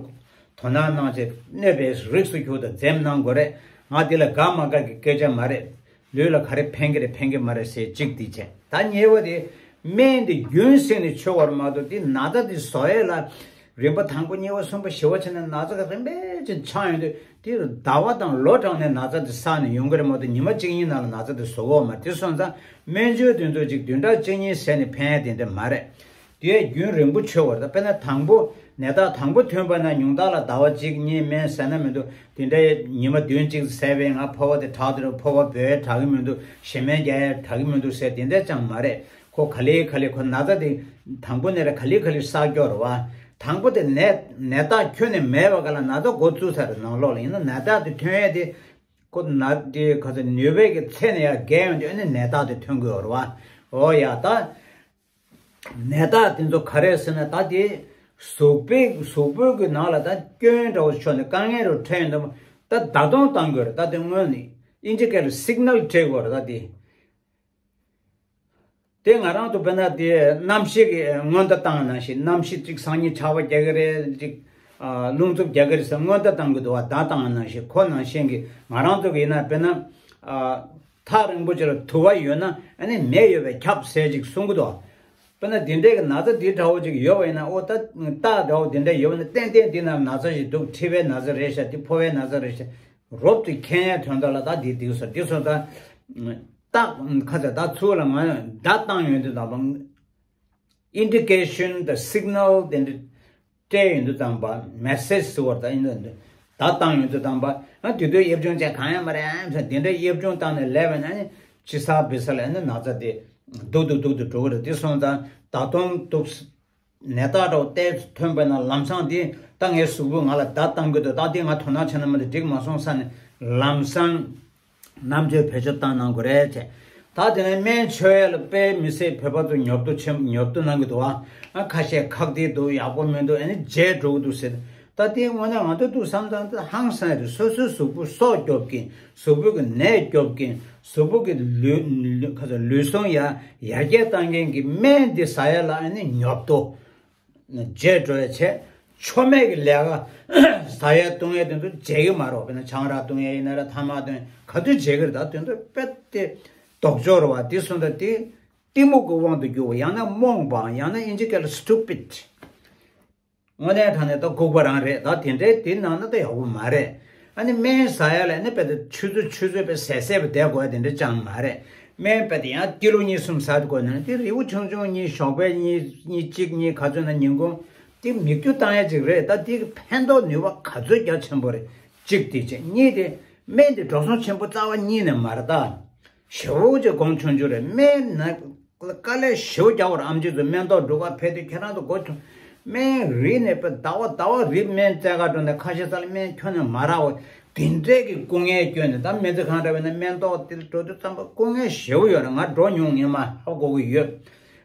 སྣང་གནང་བྱས་གནོད་པའི་རིགས་སུ་གྱུར་དང་འཛེམ་གནང་དགོས་རེད། ང་འདི་ལ་དགའ་མ་དགའ་གི་སྐད་ཆ་མ་རེད། ལུས་ལ་ག་རེ་ཕན་གི་རེད་ཕན་གི་མ་རེད་ཟེར་གཅིག་འདི་བྱས། ད་གཉིས་པ་དེ་སྨན་འདི་རྒྱུན་བསྲིངས་ནས་མཆོད་པར་མ་གཏོགས་དེ་ན་ཚ་དེ་བཟོ་ཡས་ལ་རིམ་པ་དང་པོ་གཉིས་པ་གསུམ་པ་བཞི་པ་བྱས་ནས་ན་ཚ་གི་རིམ་པས་ཅིག་ཆགས་ཡོང་དུས་དེ་ཟླ་བ་དང་ལོ་གྲངས་ནས་ན་ཚ་དེ་བསགས་ནས་ཡོང་གི་རེད་མ་གཏོགས་ཉི་མ་གཅིག་གཉིས་ནང་ལ་ན་ཚ་དེ་བཟོ་གི་ཡོད་མ་རེད། དེ་སོང་ཙང་སྨན་བཅོས་དེ་ཚོ་ཅིག་བདུན་ཕྲག་གཅིག་གཉིས་ཟེར་ནས་ཕན་ཡས་དེ་འདྲ་མ་རེད། དེ་རྒྱུན་རིང་པོ་འཆོལ་བར་དང་། དཔེར་ན་དང་པོ་ནད་རྟགས་དང་པོ་ཐོན་པ་ན་ཉུང་མཐའ་ལ་ཟླ་བ་གཅིག་གཉིས་སྨན་ཟས་ན་མི་འདུག་དེ་འདྲའི་ཉི་མ་བདུན་གཅིག་ཟས་པས་ང་ཕོ་བ་དེ་དྲག་དེ་རུ་ཕོ་བ་འབོལ་དྲག་གི་མི་འདུག་གཞན་སྨན་རྒྱག་ཡ་དྲག་གི་མི་འདུག་ཟེར་དེ་འདྲ་ཅང་མ་རེད། ཁོ་ག་ལེ་ག་ལེ་ཁོ་ན་ཚ་དེ་དང་པོ་ནས་ར་ག་ལེ་ག་ལེ་བསགས་ཀྱོག་རེད་བ། དང་པོ་དེ་ནད་ནད་རྟགས་ཁྱོན་ནས་མེད་པ་ག་ལ་ན་ཚ་འགོ་བཙུགས་ཚར་རེད་ནང་ལོགས་ལ། ཡིན་ན་ནད་རྟགས་དེ་ཐོན་ཡས་དེ་ཁོ་ན་དེ་ག་ཚོད་ནུས་པའི་གི་ཚད་ནས་ཡར་བརྒལ་ཡོང་དུས་ཨ་ནི་ནད་རྟགས་དེ་ཐོན་གི་ཡོད་རེད་བ། འོ་ཡ་ད། ནད་རྟགས་དེ་ཚོ་ག་རེ་ཟེར་ན་ད་དེ་གཟུགས་པོའི་གཟུགས་པོའི་གི་ནང་ལ་ད་སྐྱོན་འདྲ་བོ་ཤོར་ནས་དཀའ་ངལ་རུ་འཕྲད་ཡོང་དུས་ད་བརྡ་གཏོང་བཏང་དགོས་རེད། ད་དེ་སྔོན་ནས་ཨིན་ཇི་སྐད་ལ་སིག་ནལ་སྤྲད་དགོས་རེད། ད་དེ་དེ་ང་རང་ཚོ་དཔེར་ན་དེ་གནམ་གཤིས་ཀྱི་སྔོན་བརྡ་བཏང་ནང་བཞིན་གནམ་གཤིས་གཅིག་སང་ཉིན་ཆར་པ་རྒྱག་གི་རེད་གཅིག་རླུང་འཚུབ་རྒྱག་གི་རེད་ཟེར་སྔོན་བརྡ་བཏང་གི་འདུག་བ། བརྡ་བཏང་ནང་བཞིན་ཁོ་ནང་བཞིན་གྱི་ང་རང་ཚོ་གི་ཡིན་ན་དཔེར་ན་ཐག་རིང་པོ་ཅིག་ལ་དུ་བ་ཡོད་ན་ཨ་ནི་མེ་ཡོད་པས་ཁྱབ་ཟེར་ཅིག་གསུང་གི་འདུག་དཔེར་ན་དེ་འདྲའི་གི་ན་ཚ་དེ་འདྲ་བོ་ཅིག་ཡོད་པ་ཡིན་ན་ཨོ་ད་རྟགས་འདྲ་བོ་དེ་འདྲ་ཡོད་པ་ན་ཏན་ཏན་འདི་ན་ན་ཚ་ཞིག་འདུག་མཁྲིས་པའི་ན་ཚ་རེད་ཤག་དེ་ཕོ་བའི་ན་ཚ་རེད་ཤག་རོབ་ཏུ་མཁྱེན་ཡས་དོན་དག་ལ་ད་དེ་འདུག་ཟེར་དེ་སོང་ཙང་རྟགས་ཁ་ཚ་ད་ཚུར་ལ་ང་བརྡ་བཏང་ཡོང་དུས་དང་པོ་ཨིན་ཌི་ཀེ་ཤན་དང་སིག་ནལ་དེ་འདྲ་སྤྲད་ཡོང་དུས་དང་པ་མེ་སེ་ཇི་ཟེར་བ་ད་ཡིན་ན་བརྡ་བཏང་ཡོང་དུས་དང་པ་ང་དེ་དུས་དབྱིབས་སྦྱོང་བྱས་གང་ཡང་མ་རེད་ཨ་ཟེར་དེ་འདྲ་དབྱིབས་སྦྱོང་བཏང་ནས་ལས་པ་ན་ནི་ཅི་ས་བི་ས་ལ་ནི་ན་ཚ་དེ་སྡུག་ཏུ་སྡུག་ཏུ་འགྲོ་གི་རེད། དེ་སོང་ཙང་ད་དུང་སྡུག་ནད་རྟགས་འདྲ་བོ་ཏོག་ཙམ་ཐོན་པ་ན་ལམ་སང་དེ་ད་ངའི་གཟུགས་པོས་ང་ལ་བརྡ་བཏང་གི་འདུག་ད་དེ་ང་དོ་སྣང་བྱས་ན་མ་གཏོགས་འགྲིག་མ་སོང་ས་ནས་ལམ་སང་རྣམ་དཔྱོད་བེད་སྤྱོད་བཏང་གནང་དགོས་རེད་ཅེས། ད་དེ་ནས་སྨན་མཆོད་ཡས་ལ་དཔེ་མི་སྲིད་བོད་པ་ཚོ་ཉོབ་ཏོ་ཆེན་ཉོབ་ཏོ་གནང་གི་འདུག་ཨ། ཁ་ཤས་ཁག་ཐེག་འདུག་ཡག་པོ་མི་འདུག་ཨ་ནི་བརྗེད་འགྲོ་གི་འདུག་ཟེར། ད་དེ་དངོས་གནས་ང་ཚོ་འདུག་བསམ་བསམ་ད་ཧང་སང་རེད། སོ་སོའི་གཟུགས་པོ་སྲོག་སྐྱོབ་ཀྱིན་གཟུགས་པོ་གི་ནད་སྐྱོབ་ཀྱིན་གཟུགས་པོ་གི་ལུས་ལུས་ཁ་ཚ་ལུས་ཟུངས་ཡར་ཡར་རྒྱས་བཏང་མཁན་གྱི་སྨན་འདི་ཟ་ཡ་ལ་ཨ་ནི་ཉོབ་ཏོ་བརྗེད་འགྲོ་ཡ་བྱས། ཆོ་མེད་ཀྱི་ལས་ཀ་ཟ་ཡ་བཏུང་ཡ་དེ་ཚོ་བརྗེད་ཀྱི་མ་རེད། དཔེར་ན་ཆང་རག་བཏུང་ཡ་ཡིན་ན་ར་ཐ་མག་བཏུང་ཡ་ག་དུས་བརྗེད་ཀྱི་རེད། ད་དེ་ཚོ་དཔེ་དེ་ལྡོག་ཕྱོགས་རེད་བ། དེ་སོང་ད་དེ་གཏི་མུག་གི་དབང་དུ་གྱུར་བ་ཡང་ན་རྨོངས་པའམ་ཡང་ན་ཨིན་ཇི་སྐད་ལ་སི་ཊུ་པིཌ། དངོས་གནས་དྲང་གནས་ད་ལྐུགས་པ་རང་རེད། ད་དེ་འདྲའི་དེ་ནང་ན་ད་ཡག་པོ་མ་རེད། ཨ་ནི་སྨན་ཟ་ཡ་ལ་ནི་དཔེ་ད་ཆུ་ཚོད་ཆུ་ཚོད་དཔེ་ཟས་ཟས་པ་བསྡད་དགོས་ཡ་དེ་འདྲ་ཅང་མ་རེད། སྨན་དཔེ་ད་ཡང་ཀི་ལོ་གཉིས་གསུམ་ཟ་དགོས་ན་དེ་རིལ་བུ་ཆུང་ཆུང་གཉིས་ཞོགས་པའི་གཉིས་གཉིས་གཅིག་གཉིས་ག་ཚོད་ན་ཉིན་གུང་དེ་མིག་ཆུ་བཏང་ཡ་ཅིག་རེད། ད་དེ་ཕན་ཐོགས་ནུས་པ་ག་ཚོད་རྒྱ་ཆེན་པོ་རེད། གཅིག་དེ་བྱས། གཉིས་དེ་སྨན་དེ་འགྲོ་སོང་ཆེན་པོ་རྩ་བ་ཉིད་ནས་མ་རེད་ད། ཞེ་པོ་ཅིག་གོང་ཆུང་ཆུང་རེད། སྨན་ན་དཀའ་ལས་ཞེ་པོ་རྒྱག་པར་ཨམ་ཆི་ཚོ་སྨན་ཐོག་འབྲུག་པ་ཕེབས་དུས་ཁྱེད་རང་ཚོ་སྒོ་ཆུང་སྨན་རིལ་ནས་དཔེ་ཟླ་བ་ཟླ་བ་རིལ་སྨན་བཙལ་ག་འགྲོ་ནས་ཁ་ཤས་ས་ལ་སྨན་ཁྱོན་ནས་མ་རག་པ་དེ་འདྲས་ཀྱི་སྐུ་ངལ་སྐྱོན་ནས། ད་སྨན་རྩིས་ཁང་འདྲ་བས་ན་སྨན་ཐོག་དེ་འགྲོ་དུས་ཙམ་པ་སྐུ་ངལ་ཞེ་པོ་ཡོད་རེད། ང་འགྲོ་མྱོང་ངས་མ་ཧ་གོ་གི་ཡོད།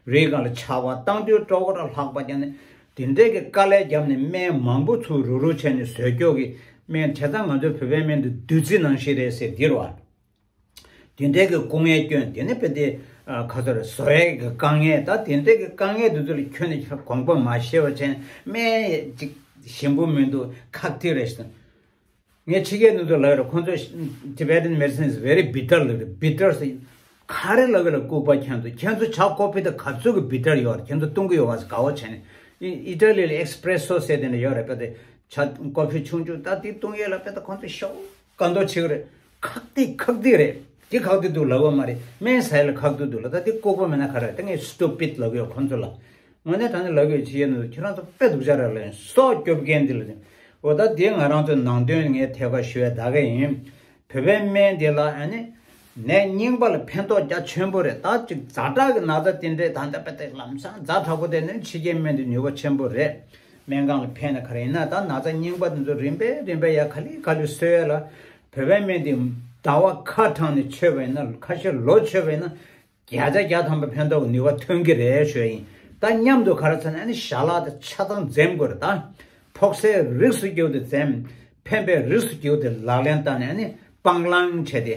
རིལ་སྒང་ལ་ཆར་པ་བཏང་དུས་སྤྲོ་གོ་ར་ལྷག་པ་བརྒྱབ་ནས་དེ་འདྲས་ཀྱི་དཀའ་ལས་བརྒྱབ་ནས་སྨན་མང་པོ་ཚུར་རུ་རུ་བྱས་ནས་བཟོས་ཀྱོག་གི་སྨན་བྱས་ཙང་ང་ཚོའི་བོད་པའི་སྨན་དེ་བདུད་རྩི་ནང་བཞིན་རེད་ཟེར་འདི་རེད་བ། དེ་འདྲའི་གི་སྐུ་ངལ་སྐྱོན་དེ་ནི་དཔེ་དེ་ཁ་ཚོར་བཟོ་ཡས་ཀྱི་དཀའ་ངལ་ད་དེ་འདྲའི་གི་དཀའ་ངལ་དེ་ཚོ་ལ་ཁྱོན་ནས་དགོངས་པ་མ་བཞེས་པ་བྱས་ནས་སྨན་ཅིག་ཞིམ་པོ་མི་འདུག་ཁག་ཐེག་རེད་ཟེར། ངས་ཕྱི་རྒྱལ་ནང་དུ་ལབ་རེད། ཁོང་ཚོ་Tibetan medicine is very bitter ལབ་རེད། བི་ཊར་ཟེར་ག་རེ་ལབ་གི་ལ་ལྐུགས་པ་ཁྱེད་ཚོ་ཁྱེད་ཚོ་ཇ་ཀོ་ཕི་དེ་ག་ཚོད་ཀྱི་བི་ཊར་ཡོད་རེད། ཁྱེད་ཚོ་བཏུང་གི་ཡོད་བ་དགའ་བོ་བྱས་ནས་ཨི་ཨི་ཊ་ལི་ལ་ཨེག་སི་པི་རེ་སོ་ཟེར་དེ་འདྲ་ཡོད་རེད། དཔེ་དེ་ཇ་ཀོ་ཕི་ཆུང་ཆུང་ད་དེ་བཏུང་ཡས་ལ་དཔེ་ད་ཁོང་ཚོ་ཤོག་དཀའ་མདོག་བྱེད་ཀྱི་རེད། ཁག་ཐེག་ཁག་ཐེག་རེད། དེ་ཁག་ཏུ་འདུག་ལབ་ཡོད་མ་རེད། སྨན་ཟ་ཡ་ལ་ཁག་ཏུ་འདུག་ལ། ད་དེ་ལྐུགས་པ་མེད་ན་ག་རེ་རེད། ད་ངས་སི་ཊུ་པིཌ་ལབ་ཡོད་ཁོང་ཚོ་ལ། དངོས་གནས་དྲང་གནས་ལབ་ཡོད། ཕྱི་རྒྱལ་ནང་དུ་ཁྱེད་རང་ཚོ་དཔེ་སྡུག་ཅག་རེད་ལབ་ཡོད། སྲོག་སྐྱོབ་མཁན་འདི་ལ་ནི། འོ་ད་དེ་ང་རང་ཚོ་ནང་དོན་ངས་ཐད་ཀར་ཞུ་ཡ་ད་ག་ཡིན། བོད་པའི་སྨན་འདི་ལ་ཨ་ནི་ནད་རྙིང་པ་ལ་ཕན་ཐོགས་རྒྱ་ཆེན་པོ་རེད། ད་ཅིག་ཛ་དྲག་གི་ན་ཚ་དེ་འདྲས་ད་ལྟ་དཔེ་དེ་ལམ་སང་ཛ་དྲག་པོ་དེ་ནི་ཕྱི་རྒྱལ་སྨན་འདི་ནུས་པ་ཆེན་པོ་རེད། སྨན་ཁང་ལ་ཕན་ན་ག་རེ་ཡིན་ན། ད་ན་ཚ་རྙིང་པ་དེ་ཚོ་རིམ་པས་རིམ་པས་ཡ་ག་ལེ་ག་ལེ་གསོ་ཡ་ལ་བོད་པའི་སྨན་འདི་ཟླ་བ་ཁ་གྲངས་ནས་མཆོད་པ་ཡིན་ན། ཁ་ཤས་ལོ་མཆོད་པ་ཡིན་ན། བརྒྱ་ཆ་བརྒྱ་ཐམ་པ་ཕན་ཐོགས་ནུས་པ་ཐོན་གྱི་རེད་ཞུ་ཡ་ཡིན། ད་མཉམ་དུ་ག་རེ་ཟེར་ན་ཨ་ནི་ཞལ་ལག་དེ་ཆ་ཚང་འཛེམ་དགོས་རེད། ད་ཕོག་སའི་རིགས་སུ་གྱུར་ཏེ་འཛེམ། ཕན་པའི་རིགས་སུ་གྱུར་ཏེ་ལག་ལེན་བསྟར་ནས། ཨ་ནི་སྤང་བླང་བྱས་ཏེ།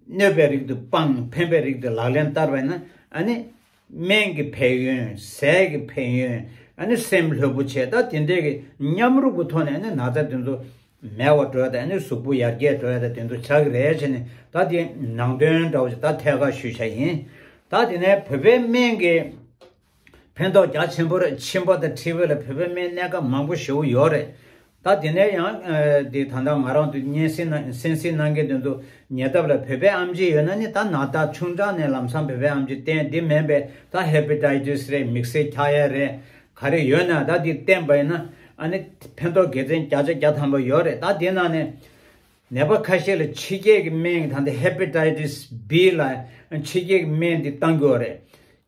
གནོད་པའི་རིགས་དེ་སྤང་། ཕན་པའི་རིགས་དེ་ལག་ལེན་བསྟར་བས་ན། ཨ་ནི་སྨན་གྱི་ཕན་ཡོན། ཟས་ཀྱི་ཕན་ཡོན། ཨ་ནི་སེམས་ལྷོད་པོ་བྱས། ད་དེ་འདྲའི་གི་མཉམ་རུབ་ཀྱི་ཐོག་ནས་ཨ་ནི་ན་ཚ་དེ་ཚོ་མེད་པ་འགྲོ་ཡ་དང་། ཨ་ནི་གཟུགས་པོ་ཡར་རྒྱས་འགྲོ་ཡ་དང་། དེ་ཚོ་ཆགས་ཀྱི་རེད་བྱས་ནས། ད་དེ་ནང་དོན་འདྲ་བོ་ཞིག་ད་ཐད་ཀར་ཞུས་བྱས་ཡིན། ད་དེ་ནས་བོད་པའི་སྨན་གྱི་ཕན་ཐོགས་རྒྱ་ཆེན་པོ་རེད། མཆིན་པ་དང་མཁྲིས་པ་ལ་བོད་པའི་སྨན་གནས་སྐབས་མང་པོ་ཞེ་པོ་ཡོད་རེད། ད་དེ་ནས་ཡང་ཨ་དེ་ད་ལྟ་ང་རང་ཚོ་སྙན་སེང་གནང་། གསན་གཟིགས་གནང་མཁན་དེ་ཚོ་ཉེ་འདབས་ལ་བོད་པའི་ཨེམ་ཆི་ཡོད་ན་ནི། ད་ན་ད་ཆུང་དྲགས་ནས་ལམ་སང་བོད་པའི་ཨེམ་ཆི་བསྟེན། དེ་མིན་པའི་ད་ཧེ་པ་ཊའི་ཊི་སི་རེད། མིག་སེར་འཁྱག་ཡ་རེད། ག་རེ་ཡོད་ན་ད་དེ་བསྟེན་པ་ཡིན་ན་ཨ་ནི་ཕན་ཐོགས་དགེ་མཚན་བརྒྱ་ཆ་བརྒྱ་ཐམ་པ་ཡོད་རེད། ད་དེ་ནང་ནས་ནད་པ་ཁ་ཤས་ལ་ཕྱི་རྒྱལ་གྱི་སྨན་གྱི་ད་ལྟ་ཧེ་པ་ཊའི་ཊི་སི་བྷི་ལ་ཕྱི་རྒྱལ་གྱི་སྨན་དེ་བཏང་གི་ཡོད་རེད།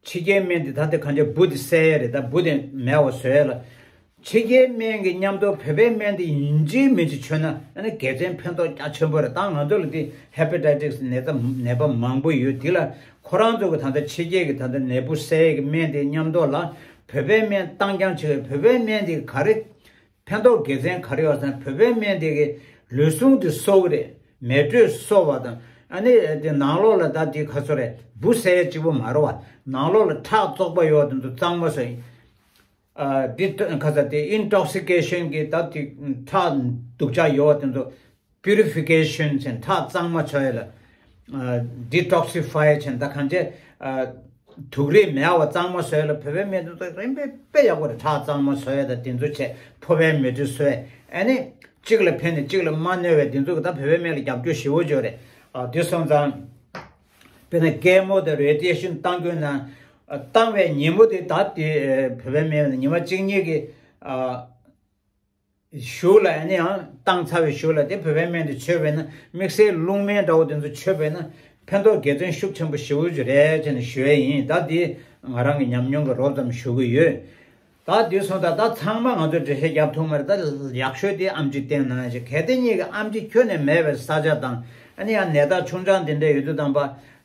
ཕྱི་རྒྱལ་སྨན་དེ་ད་ལྟ་གང་ཅི་འབུ་དེ་བསད་ཡ་རེད། ད་འབུ་དེ་མེད་པ་བཟོ་ཡ་ལ། ཕྱི་རྒྱལ་སྨན་གྱི་མཉམ་དུ་བོད་པའི་སྨན་དེ་ཡིན་གཅིག་མིན་གཅིག་མཆོད་ན་ཨ་ནི་དགེ་མཚན་ཕན་ཐོགས་རྒྱ་ཆེན་པོ་རེད། ད་ང་ཚོ་ལ་དེ་ཧེ་པ་ཊའི་ཊི་སི་ནད་པ་ནད་པ་མང་པོ་ཡོད། དེ་ལ་ཁོ་རང་ཚོ་གི་ད་ལྟ་ཕྱི་རྒྱལ་གྱི་ད་ལྟ་ནད་འབུ་བསད་ཡ་གི་སྨན་དེ་མཉམ་དུ་ལ་བོད་པའི་སྨན་བཏང་རྐྱང་བྱེད། བོད་པའི་སྨན་དེ་ག་རེ་ཕན་ཐོགས་དགེ་མཚན་ག་རེ་ཡོད་ཟེར་ན། བོད་པའི་སྨན་དེ་གི་ལུས་ཟུངས་དེ་གསོ་གི་རེད། མེ་དྲོད་གསོ་བ་དང་། ཨ་ནི་དེ་ནང་ལོགས་ལ་ད་དེ་ག་ཚོད་རེད། འབུ་བསད་ཡ་གཅིག་པོ་མ་རེད་བ། ནང་ལོགས་ལ་ཁྲག་བཙོག་པ་ཡོད་པ་དེ་ཚོ་གཙང་མ་བཟོ་ཡིན། ཨ་དེ་ག་ཚོད་དེ་ཨིན་ཊོག་སི་ཀེ་ཤན་གྱི་ད་དེ་ཁྲག་སྡུག་ཅག་ཡོད་པ་དེ་ཚོ་པིའུ་རི་ཕི་ཀེ་ཤན་བྱས་ནས་ཁྲག་གཙང་མ་བཟོ་ཡ་ལ། ཨ་ཌི་ཊོག་སི་ཕའི་བྱས་ནས་ད་གང་བྱས། ཨ་དུག་རིགས་མེད་པ་གཙང་མ་བཟོ་ཡ་ལ་བོད་པའི་སྨན་དེ་ཚོ་རིམ་པས་དཔེ་ཡག་པོ་རེད། ཁྲག་གཙང་མ་བཟོ་ཡ་དང་དེ་ཚོ་བྱས། ཕོ་བའི་མེ་དྲོད་གསོ་ཡ། ཨ་ནི་གཅིག་ལ་ཕན་ནས་གཅིག་ལ་མ་གནོད་པའི་དེ་ཚོ་གི་ད་བོད་པའི་སྨན་ལ་རྒྱབ་སྐྱོར་ཞེ་པོ་ཅིག་ཡོད་རེད། ཨ་དེ་སོང་ཙང་དཔེར་ན་ཀེ་མོ་དང་རེ་ཌི་ཡེ་ཤན་བཏང་དགོས་ན། ཨ་བཏང་བའི་ཉིན་མོ་དེ་ད་དེ་ཨ་བོད་པའི་སྨན་ལ་ཉི་མ་གཅིག་གཉིས་ཀྱི་ཨ་གཞུག་ལ་ཨ་ནི་ཡང་བཏང་ཚར་བའི་གཞུག་ལ་དེ་བོད་པའི་སྨན་དེ་མཆོད་པས་ན། དམིགས་བསལ་རླུང་སྨན་འདྲ་བོ་དེ་ཚོ་མཆོད་པས་ན་ཕན་ཐོགས་དགེ་མཚན་ཤུགས་ཆེན་པོ་ཞེ་པོ་ཅིག་རེད་ཅེས་ནས་ཞུ་ཡས་ཡིན། ད་དེ་ང་རང་གི་ཉམས་མྱོང་གི་རོབ་ཙམ་ཞུ་གི་ཡོད། ད་དུས་སོང་ད་ད་ཚང་མ་ང་ཚོ་འགྲེལ་བཤད་རྒྱབ་ཐུབ་མ་རེད། ད་ཡག་ཤོས་དེ་ཨེམ་ཆི་བསྟེན་གནང་ཞིག། གལ་ཏེ་ཉིད་ཀྱི་ཨེམ་ཆི་ཁྱོན་ནས་མེད་པའི་ས་ཆ་དང་། ཨ་ནི་ཡང་ནད་རྟགས་ཆུང་ཆུང་དེ་འདྲ་ཡོད་དུས་དང་པ་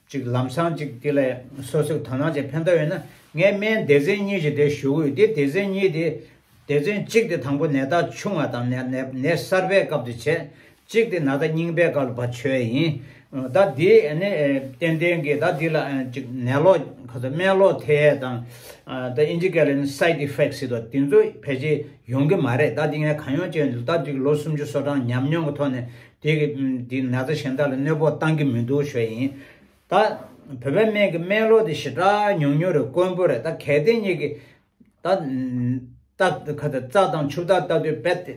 ཅིག་ལམ་སང་ཅིག་དེ་ལ་སོ་སོས་དོ་སྣང་བྱས་ཕན་ཐོགས་ཡོད་ན། ངས་སྨན་སྡེ་ཚན་གཉིས་ཤིག་དེ་ཞུ་གི་ཡོད། དེ་སྡེ་ཚན་གཉིས་དེ། སྡེ་ཚན་གཅིག་དེ་དང་པོ་ནད་རྟགས་ཆུང་བ་དང་ནད་ནད་ནད་གསར་པའི་སྐབས་དེ་བྱས། གཅིག་དེ་ན་ཚ་རྙིང་པའི་སྐབས་ལ་ཕར་མཆོད་ཡ་ཡིན། ད་དེ་ཨ་ནི་ཏན་ཏན་གྱི་ད་འདི་ལ་ཅིག་ནད་ལོག་ཁ་ཚ་སྨན་ལོག་ཐེབས་ཡས་དང་། ད་ཨིན་ཇི་སྐད་ལ་ནི་སའེ་ཌི་ཨི་ཕེག་ཊི་ཟེར་དུས་དེ་ཚོ་ཕལ་ཆེར་ཡོང་གི་མ་རེད། ད་འདི་ངས་གང་ཡོང་ཅེས་ད་ཅིག་ལོ་སུམ་ཅུ་སོ་གྲངས་ཉམས་མྱོང་གི་ཐོག་ནས་དེ་གི་འདི་ན་ཚ་གཞན་དག་ལ་གནོད་པ་བཏང་གི་མི་འདུག་ཞུ་ཡ་ཡིན། ད་བོད་པའི་སྨན་གྱི་སྨན་ལོག་དེ་ཞེ་དྲག་ཉུང་ཉུང་རེད། དཀོན་པོ་རེད། ད་གལ་ཏེ་ཉིད་ཀྱི་ད་ད་ཁ་ད་རྩ་དང་ཆུ་ད་ལྟ་དུས་རྦད་དེ་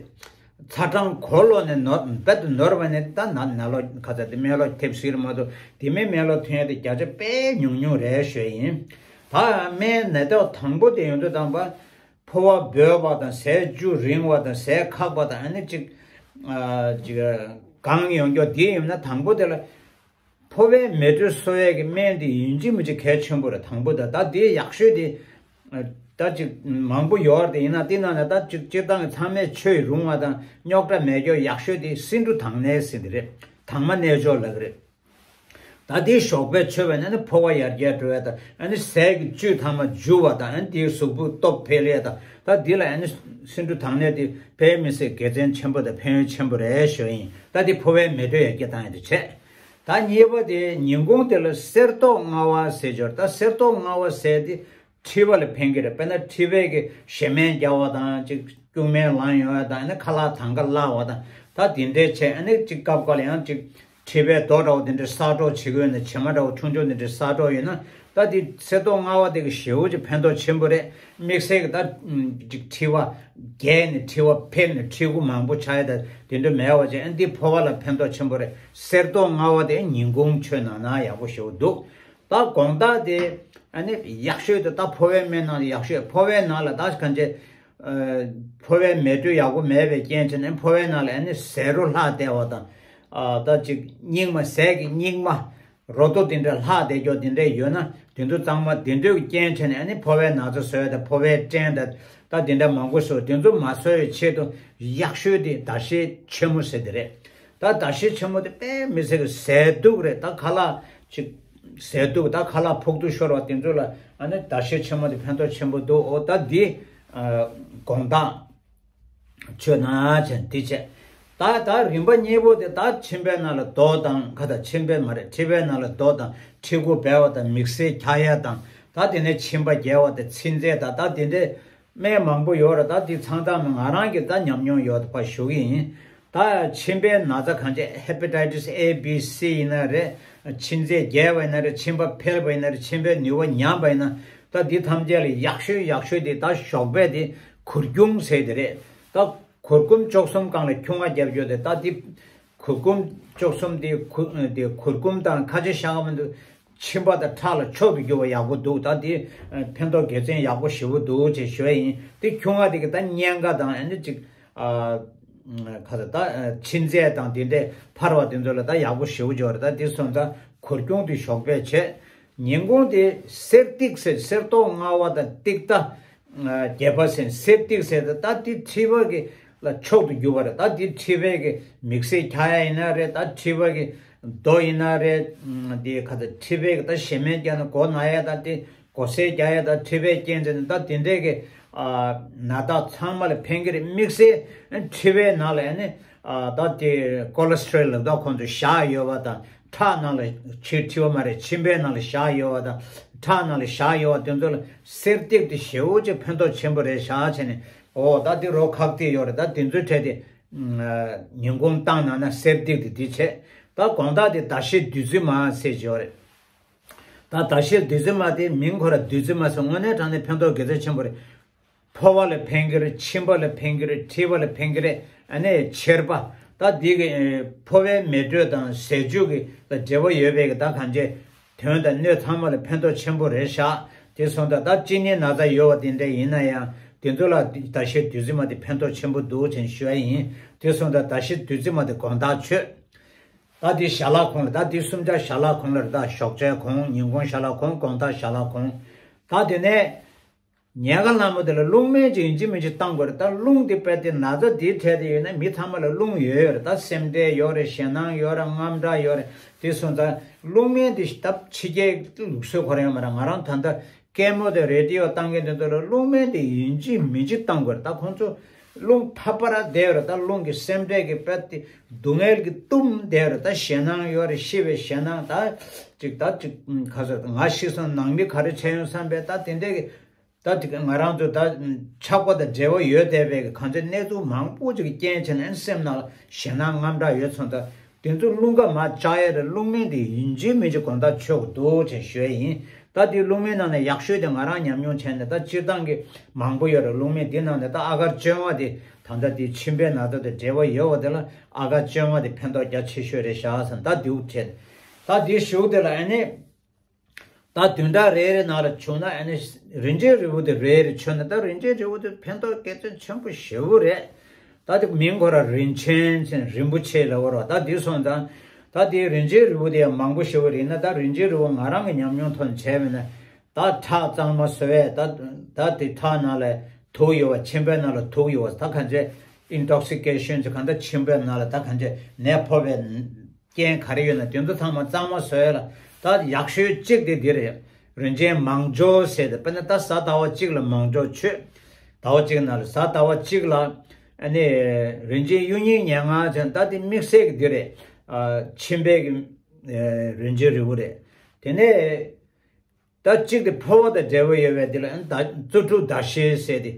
ཚ་གྲང་འཁོར་ལོ་ནས་ནོར་རྦད་དེ་ནོར་བ་ནས་ད་ན་ན་ལོ་ཁ་ཚ་དེ་སྨན་ལོག་ཐེབས་སྲིད་རེད་མ་གཏོགས། དེ་མིན་སྨན་ལོག་ཐོན་ཡ་དེ་བརྒྱ་ཆ་དཔེ་ཉུང་ཉུང་རེད་ཞུ་ཡ་ཡིན། ད་སྨན་ནད་རྟགས་དང་པོ་དེ་ཡོང་དུས་དང་པ་ཕོ་བ་སྦོས་པ་དང་། ཟས་བཅུད་རིང་བ་དང་། ཟས་ཁག་པ་དང་། ཨ་ནི་ཅིག་ཨ་ཅིག་གང་ཡོང་རྒྱུ་དེ་ཡིན་ན་དང་པོ་དེ་ལ། ཕོ་བའི་མེ་དྲོད་གསོ་ཡས་ཀྱི་སྨན་དེ་ཡིན་གཅིག་མིན་གཅིག་གལ་ཆེན་པོ་རེད། དང་པོ་ད་ད་དེ་ཡག་ཤོས་དེ་ད་ཅིག་མང་པོ་ཡོད་རེད། ཡིན་ན་དེ་ནང་ནས་ད་ཅིག་སྤྱིར་བཏང་གི་ཚང་མས་མཆོད་རུང་བ་དང་རྙོག་དྲ་མེད་རྒྱུ་ཡག་ཤོས་དེ་སེ་འབྲུ་དྭངས་སྣེ་ཟེར་དེ་རེད། དྭངས་མ་རྣལ་འབྱོར་ལབ་ཀྱི་རེད། ད་དེ་ཞོགས་པའི་མཆོད་པས་ན་ནི་ཕོ་བ་ཡར་རྒྱས་འགྲོ་བ་དང་། ཨ་ནི་ཟས་ཀྱི་བཅུད་ཐ་མ་འཇུ་བ་དང་། ཨ་ནི་དེའི་གཟུགས་པོ་སྟོབས་འཕེལ་ཡས་དང་། ད་འདི་ལ་ཨ་ནི་སེ་འབྲུ་དྭངས་སྣེ་དེ་དཔེ་མི་སྲིད་དགེ་མཚན་ཆེན་པོ་དང་ཕན་ཡོན་ཆེན་པོ་རེད་ཞུ་ཡིན། ད་དེ་ཕོ་བའི་མེ་དྲོད་ཡར་རྒྱས་བཏང་ཡ་དེ་བྱས། ད་གཉིས་པ་དེ་ཉིན་གུང་དེ་ལ་གསེར་མདོག་མངར་བ་ཟེར་ཅིག་ཡོད་རེད། ད་གསེར་མདོག་མངར་བ་ཟེར་དེ་མཁྲིས་པ་ལ་ཕན་གྱི་རེད། དཔེར་ན་མཁྲིས་པས་ཀྱི་བཞེས་སྨན་རྒྱག་པ་དང་། ཅིག་སྐྱུག་སྨན་ལངས་ཡོང་ཡ་དང་། ཨ་ནི་ཁ་ལག་དང་ག་བརླག་པ་དང་། ད་དེ་འདྲའི་བྱས། ཨ་ནི་ཅིག་སྐབས་འགའ་ལ་ཡང་ཅིག་མཁྲིས་པའི་རྡོ་འདྲ་བོ་དེ་འདྲ་གསར་སྒྲོག་བྱེད་ཀྱི་ཡོད་ན། བྱེ་མ་འདྲ་བོ་ཆུང་ཆུང་དེ་འདྲ་གསར་སྒྲོག་ཡོད་ན། ད་དེ་གསེར་མདོག་མངར་བ་དེ་གི་ཞེ་པོ་ཅིག་ཕན་ཐོགས་ཆེན་པོ་རེད། དམིགས་བསལ་གྱི་ད་ཅིག་མཁྲིས་པ་རྒྱས་ནས་མཁྲིས་པ་འཕེལ་ནས་མཁྲིས་ཁུ་མང་པོ་ཆགས་ཡ་ད་དེ་འདྲ་མེད་པ་བྱས། ཨ་འདི་ཕོ་བ་ལ་ཕན་ཐོགས་ཆེན་པོ་རེད། གསེར་མདོག་མངར་བ་དེ་ཉིན་གུང་མཆོད་ན་ན་ཡག་པོ་ཞེ་པོ་འདུག་ད་དགོང་དག་དེ་ཨ་ནི་ཡག་ཤོས་དེ་ད་ཕོ་བའི་སྨན་ནང་ལ་ཡག་ཤོས། ཕོ་བའི་ནང་ལ་ད་གང་ཅི། ཨ་ཕོ་བའི་མེ་དྲོད་ཡག་པོ་མེད་པའི་རྐྱེན་བྱས་ནས་ཕོ་བའི་ནང་ལ་ཨ་ནི་ཟས་རོ་ལྷག་བསྡད་པ་དང་། ཨ་ད་ཅིག་སྙིགས་མ་ཟས་ཀྱི་སྙིགས་མ། རོ་ཏོ་དེ་འདྲ་ལྷག་བསྡད་ཀྱོག་དེ་འདྲ་ཡོད་ན་དེ་ཚོ་གཙང་མ་དེ་འདྲའི་རྐྱེན་བྱས་ནས་ཨ་ནི་ཕོ་བའི་ན་ཚ་བཟོ་ཡ་དང་ཕོ་བའི་སྐྲན་དང་ད་དེ་འདྲ་མང་པོ་བཟོ། དེ་ཚོ་མ་བཟོ་བའི་ཆེད་དུ་ཡག་ཤོས་དེ་ཟླ་ཤེལ་ཆེན་མོ་ཟེར་དེ་རེད། ད་ཟླ་ཤེལ་ཆེན་མོ་དེ་དཔེ་མི་སྲིད་ཀྱི་ཟས་དུག་རེད། ད་ཁ་ལག་ཅིག་ཟས་དུག་ད་ཁ་ལག་ཕོག་ཐུག་ཤོར་བ་དེ་ཚོ་ལ་ཨ་ནི་ཟླ་ཤེལ་ཆེན་མོ་དེ་ཕན་ཐོགས་ཆེན་པོ་འདུག་འོ་ད་འདི་ཨ་དགོང་དག་མཆོད་ན་བྱས་འདི་བྱས། ད་ད་རིམ་པ་གཉིས་པོ་དེ་ད་མཆིན་པའི་ནང་ལ་རྡོ་དང་ཁ་ད་མཆིན་པའི་མ་རེད། མཁྲིས་པའི་ནང་ལ་རྡོ་དང་མཁྲིས་ཁུ་སྦལ་བ་དང་མིག་སེར་འཁྱག་ཡ་དང་ད་དེ་ནས་མཆིན་པ་རྒྱས་པ་དང་ཚི་མཛེ་དང་ད་དེ་འདྲའི་སྨན་མང་པོ་ཡོད་རེད། ད་འདི་ཚང་ཚང་མ་ང་རང་གིས་ད་ཉམས་མྱོང་ཡོད་པ་ཞུ་གི་ཡིན། ད་མཆིན་པའི་ན་ཚ་གང་ཅི་ཧེ་པ་ཊའི་ཊི་སི་ཨེ་བི་སི་ཡིན་ན་རེད། མཆིན་ཚད་རྒྱས་པ་ཡིན་ན་རེད། མཆིན་པ་འཕེལ་བ་ཡིན་ན་རེད། མཆིན་པའི་ནུས་པ་ཉམས་པ་ཡིན་ན། ད་འདི་ཐམས་ཅད་ལ་ཡག་ཤོས་ཡག་ཤོས་དེ་ད་ཞོགས་པ་དེ་གུར་ཀུམ་ཟེར་དེ་རེད། ད་གུར་ཀུམ་བཅུ་གསུམ་སྒང་ལ་ཁྱུང་ང་རྒྱབ་ཡོད་དེ་ད་འདི་གུར་ཀུམ་བཅུ་གསུམ་དེ་གུར་དེ་གུར་ཀུམ་དང་ཁ་ཆེ་ཤ་ཁ་མ་འདུག་མཆིན་པ་དང་ཁྲག་ལ་མཆོག་ཏུ་གྱུར་པ་ཡག་པོ་འདུག་ད་འདི་ཕན་ཐོགས་དགེ་མཚན་ཡག་པོ་ཞེ་པོ་འདུག་ཅེས་ཞུ་ཡ་ཡིན། འདི་ཁྱུང་ང་དེ་གི་ད་གཉན་ཁ་དང་ཨ་ནི་ཅིག་ཨ་ཁ་ཚ་ད་མཆིན་ཚད་དང་དེ་འདྲས་འཕར་བ་དེ་ཚོ་ལ་ད་ཡག་པོ་ཞེ་པོ་འབྱོར། ད་འདི་སོང་ཙང་གུར་ཀྱུང་དེ་ཞོགས་པས་བྱས། ཉིན་གུང་དེ་གསེར་ཏིག་ཟེར་གསེར་མདོག་མངར་བ་དང་ཏིག་ད་རྒྱས་པ་ཟེར་གསེར་ཏིག་ཟེར་ད་ད་འདི་མཁྲིས་པ་གི་ལ་མཆོག་ཏུ་གྱུར་པ་རེད། ད་འདི་མཁྲིས་པའི་གི་མིག་སེར་འཁྱག་ཡ་ཡིན་ན་རེད། ད་མཁྲིས་པ་གི་རྡོ་ཡིན་ན་རེད། འདི་ཁ་ཚ་མཁྲིས་པའི་གི་ད་ཞེ་མེར་བརྒྱབ་ན་མགོ་ན་ཡ་ད་འདི་མགོ་སེར་རྒྱག་ཡ་ད་མཁྲིས་པའི་རྐྱེན་བྱས་ནས་ད་དེ་འདྲས་ཀྱི་ཨ་ན་ཐག་ཚང་མ་ལ་ཕན་གྱི་རེད། དམིགས་བསལ་མཁྲིས་པའི་ནང་ལ་ཨ་ནི་ཨ་ད་དེ་ཀོ་ལེ་སི་ཊོ་རོལ་ལབ་ད་ཁོང་ཚོ་བཞག་ཡོད་པ་དང་ཁྲག་ནང་ལ་ཕྱི་མཁྲིས་པ་མ་རེད། མཆིན་པའི་ནང་ལ་བཞག་ཡོད་པ་དང་ཁྲག་ནང་ལ་བཞག་ཡོད་པ་དེ་ཚོ་ལ་གསེར་ཏིག་དེ་ཞེ་པོ་ཅིག་ཕན་ཐོགས་ཆེན་པོ་རེད་བཞག་བྱས་ནས། འོ་ད་དེ་རོ་ཁག་ཏིག་ཡོད་རེད། ད་དེ་ཚོའི་གྲས་དེ་ཉིན་གུང་བཏང་ན་ན་གསེར་ཏིག་དེ་དེ་བྱས། ད་དགོང་དག་དེ་ཟླ་ཤེལ་བདུད་རྩི་མ་ཟེར་གྱི་ཡོད་རེད། ད་ཟླ་ཤེལ་བདུད་རྩི་མ་དེ་མིང་ཁོ་ར་བདུད་རྩི་མ་ཟེར། དངོས་གནས་དྲང་གནས་ཕན་ཐོགས་དགེ་མཚན་ཆེན་པོ་རེད། ཕོ་བ་ལ་ཕན་གྱི་རེད། མཆིན་པ་ལ་ཕན་གྱི་རེད། མཁྲིས་པ་ལ་ཕན་གྱི་རེད། ཨ་ནི་མཆེར་པ་ད་འདི་གི་ཨེ་ཕོ་བའི་མེ་དྲོད་དང་ཟས་བཅུད་ཀྱི་ལ་འབྲེལ་བ་ཡོད་པའི་གི་ད་གང་ཅི་དོན་དང་སྣོད་ཚང་མ་ལ་ཕན་ཐོགས་ཆེན་པོ་རེད་བཞག་དེ་སོང་ཙང་ད་གཅིན་སྙི་ན་ཚ་ཡོད་པ་དེ་འདྲ་ཡིན་ན་ཡང་དེ་ཚོ་ལ་ཟླ་ཤེལ་བདུད་རྩི་མ་དེ་ཕན་ཐོགས་ཆེན་པོ་འདུག་ཅེས་ཞུ་ཡ་ཡིན། དེ་སོང་ཙང་ཟླ་ཤེལ་བདུད་རྩི་མ་དེ་དགོང་དག་མཆོད། ད་དེ་ཞལ་ལག་གོང་ལ་ད་དེ་གསུམ་ཆར་ཞལ་ལག་གོང་ལ་རེད། ད་ཞོགས་ཇའི་གོང་། ཉིན་གུང་ཞལ་ལག་གོང་། དགོང་དག་ཞལ་ལག་གོང་། ད་དེ་ནས་ཉལ་ཁ་ལྷ་མོ་དེ་ལ་རླུང་སྨན་ཅིག་ཡིན་གཅིག་མིན་གཅིག་བཏང་དགོས་རེད། ད་རླུང་དེ་དཔེ་དེ་ན་ཚ་དེའི་གྲས་དེ་ཡོད་ན་མི་ཚང་མ་ལ་རླུང་ཡོད་ཡོད་རེད། ད་སེམས་ཁྲལ་ཡོད་རེད། ཞེད་སྣང་ཡོད་རེད། དངངས་སྐྲག་ཡོད་རེད། དེ་སོང་ཙང་རླུང་སྨན་དེ་ད་ཕྱི་རྒྱལ་ལུགས་སྲོལ་ཁོ་རང་ཡོད་མ་རེད། ང་རང་ད་ལྟ་ཀེ་མོ་དང་རེ་ཌི་ཡོ་བཏང་མཁན་དེ་ཚོ་ལ་རླུང་སྨན་དེ་ཡིན་གཅིག་མིན་གཅིག་བཏང་དགོས་རེད། ད་ཁོང་ཚོ་རླུང་ཐག་པ་ར་བསྡད་ཡོད་རེད། ད་རླུང་གི་སེམས་ཁྲལ་གྱི་དཔེ་དེ་སྡུག་བསྔལ་གྱིས་བཏུམས་བསྡད་ཡོད་རེད། ད་ཞེད་སྣང་ཡོད་རེད། ཤི་བའི་ཞེད་སྣང་། ད་ཅིག་ད་ཅིག་ག་ཚོད་ང་ཤི་སོང་ནང་མི་ག་རེ་བྱས་ཡོང་བསམ་པའི་ད་དེ་འདྲའི་གི་ད་ཅིག་ང་རང་ཚོ་ད་ཆགས་པ་དང་འབྲེལ་བ་ཡོད་བསྡད་པའི་གི་གང་ཅི་གནས་ཚུལ་མང་པོ་ཅིག་རྐྱེན་བྱས་ནས་སེམས་ནང་ལ་ཞེད་སྣང་དངངས་སྐྲག་ཡོད་སོང་། ད་དེ་ཚོ་རླུང་ཁ་མར་བཅག་ཡ་རེད། རླུང་སྨན་དེ་ཡིན་གཅིག་མིན་གཅིག་དགོང་དག་མཆོད་དགོས་འདུག་ཅེས་ཞུ་ཡ་ཡིན། ད་དེ་རླུང་སྨན་ནང་ནས་ཡག་ཤོས་དེ་ང་རང་ཉམས་མྱོང་བྱས་ནས་ད་སྤྱིར་བཏང་གི་མང་པོ་ཡོད་རེད། རླུང་སྨན་དེ་ནང་ནས་ད་ཨ་གར་བཅོ་ལྔ་དེ་ད་ལྟ་དེ་མཆིན་པའི་ན་ཚ་དང་འབྲེལ་བ་ཡོད་པ་དེ་ལ་ཨ་གར་བཅོ་ལྔ་དེ་ཕན་ཐོགས་རྒྱ་ཆེ་ཤོས་རེད་བཞག་ཟེར། ད་དེའུ་བྲེད་ད་དེའི་གཞུག་དེ་ལ་ཨ་ནི་ད་བདུན་ཕྲག་རེ་རེ་ནང་ལ་བྱུང་ན་ཨ་ནི་རིན་ཆེན་རིལ་བུ་དེ་རེ་རེ་མཆོད་ན་ད་རིན་ཆེན་རིལ་བུ་དེ་ཕན་ཐོགས་དགེ་མཚན་ཆེན་པོ་ཞེ་པོ་རེད། ད་དེ་མིང་ཁོ་ར་རིན་ཆེན་ཟེར་རིན་པོ་ཆེ་ལབ་པ་རེད། ད་དེ་སོང་ཙང་ད་དེ་རིན་ཆེན་རིལ་བུ་དེ་ཡང་མང་པོ་ཞེ་པོ་རེད་ན། ད་རིན་ཆེན་རིལ་བུ་ང་རང་གི་ཉམས་མྱོང་ཐོག་ནས་བྱས་པ་ཡིན་ན་ད་ཁྲག་གཙང་མ་བཟོ་བས་ད་ད་དེ་ཁྲག་ནང་ལ་དུག་ཡོད་པ། མཆིན་པའི་ནང་ལ་དུག་ཡོད་པ། ད་གང་ཅི་ཨིན་ཊོག་སི་ཀེ་ཤན་ཟེར་གང་ལྟར་མཆིན་པའི་ནང་ལ་ད་གང་ཅི་ནད་ཕོག་པའི་རྐྱེན་ག་རེ་ཡོད་ན་དེ་ཚོ་ཚང་མ་གཙང་མ་བཟོ་ཡ་ལ་ད་ཡག་ཤོས་གཅིག་དེ་འདི་རེད། རིན་ཆེན་མང་སྦྱོར་ཟེར་ཏེ་དཔེར་ན་ད་གཟའ་ཟླ་བ་གཅིག་ལ་མང་སྦྱོར་མཆོད། ཟླ་བ་གཅིག་ནང་ལ་གཟའ་ཟླ་བ་གཅིག་ལ་ཨ་ནི་རིན་ཆེན་གཡུ་རྙིང་ཉེར་ལྔ་ཟེར་ད་དེ་དམིགས་བསལ་གྱི་འདི་རེད། ཨ་མཆིན་པའི་གི་ཨ་རིན་ཆེན་རིལ་བུ་རེད། དེ་ནས་ད་གཅིག་དེ་ཕོ་བ་དང་འབྲེལ་བ་ཡོད་པའི་འདི་ལ་ཨ་ནི་ད་རྩུབ་འཁྲུགས་ཟླ་ཤེལ་ཟེར་ཏེ།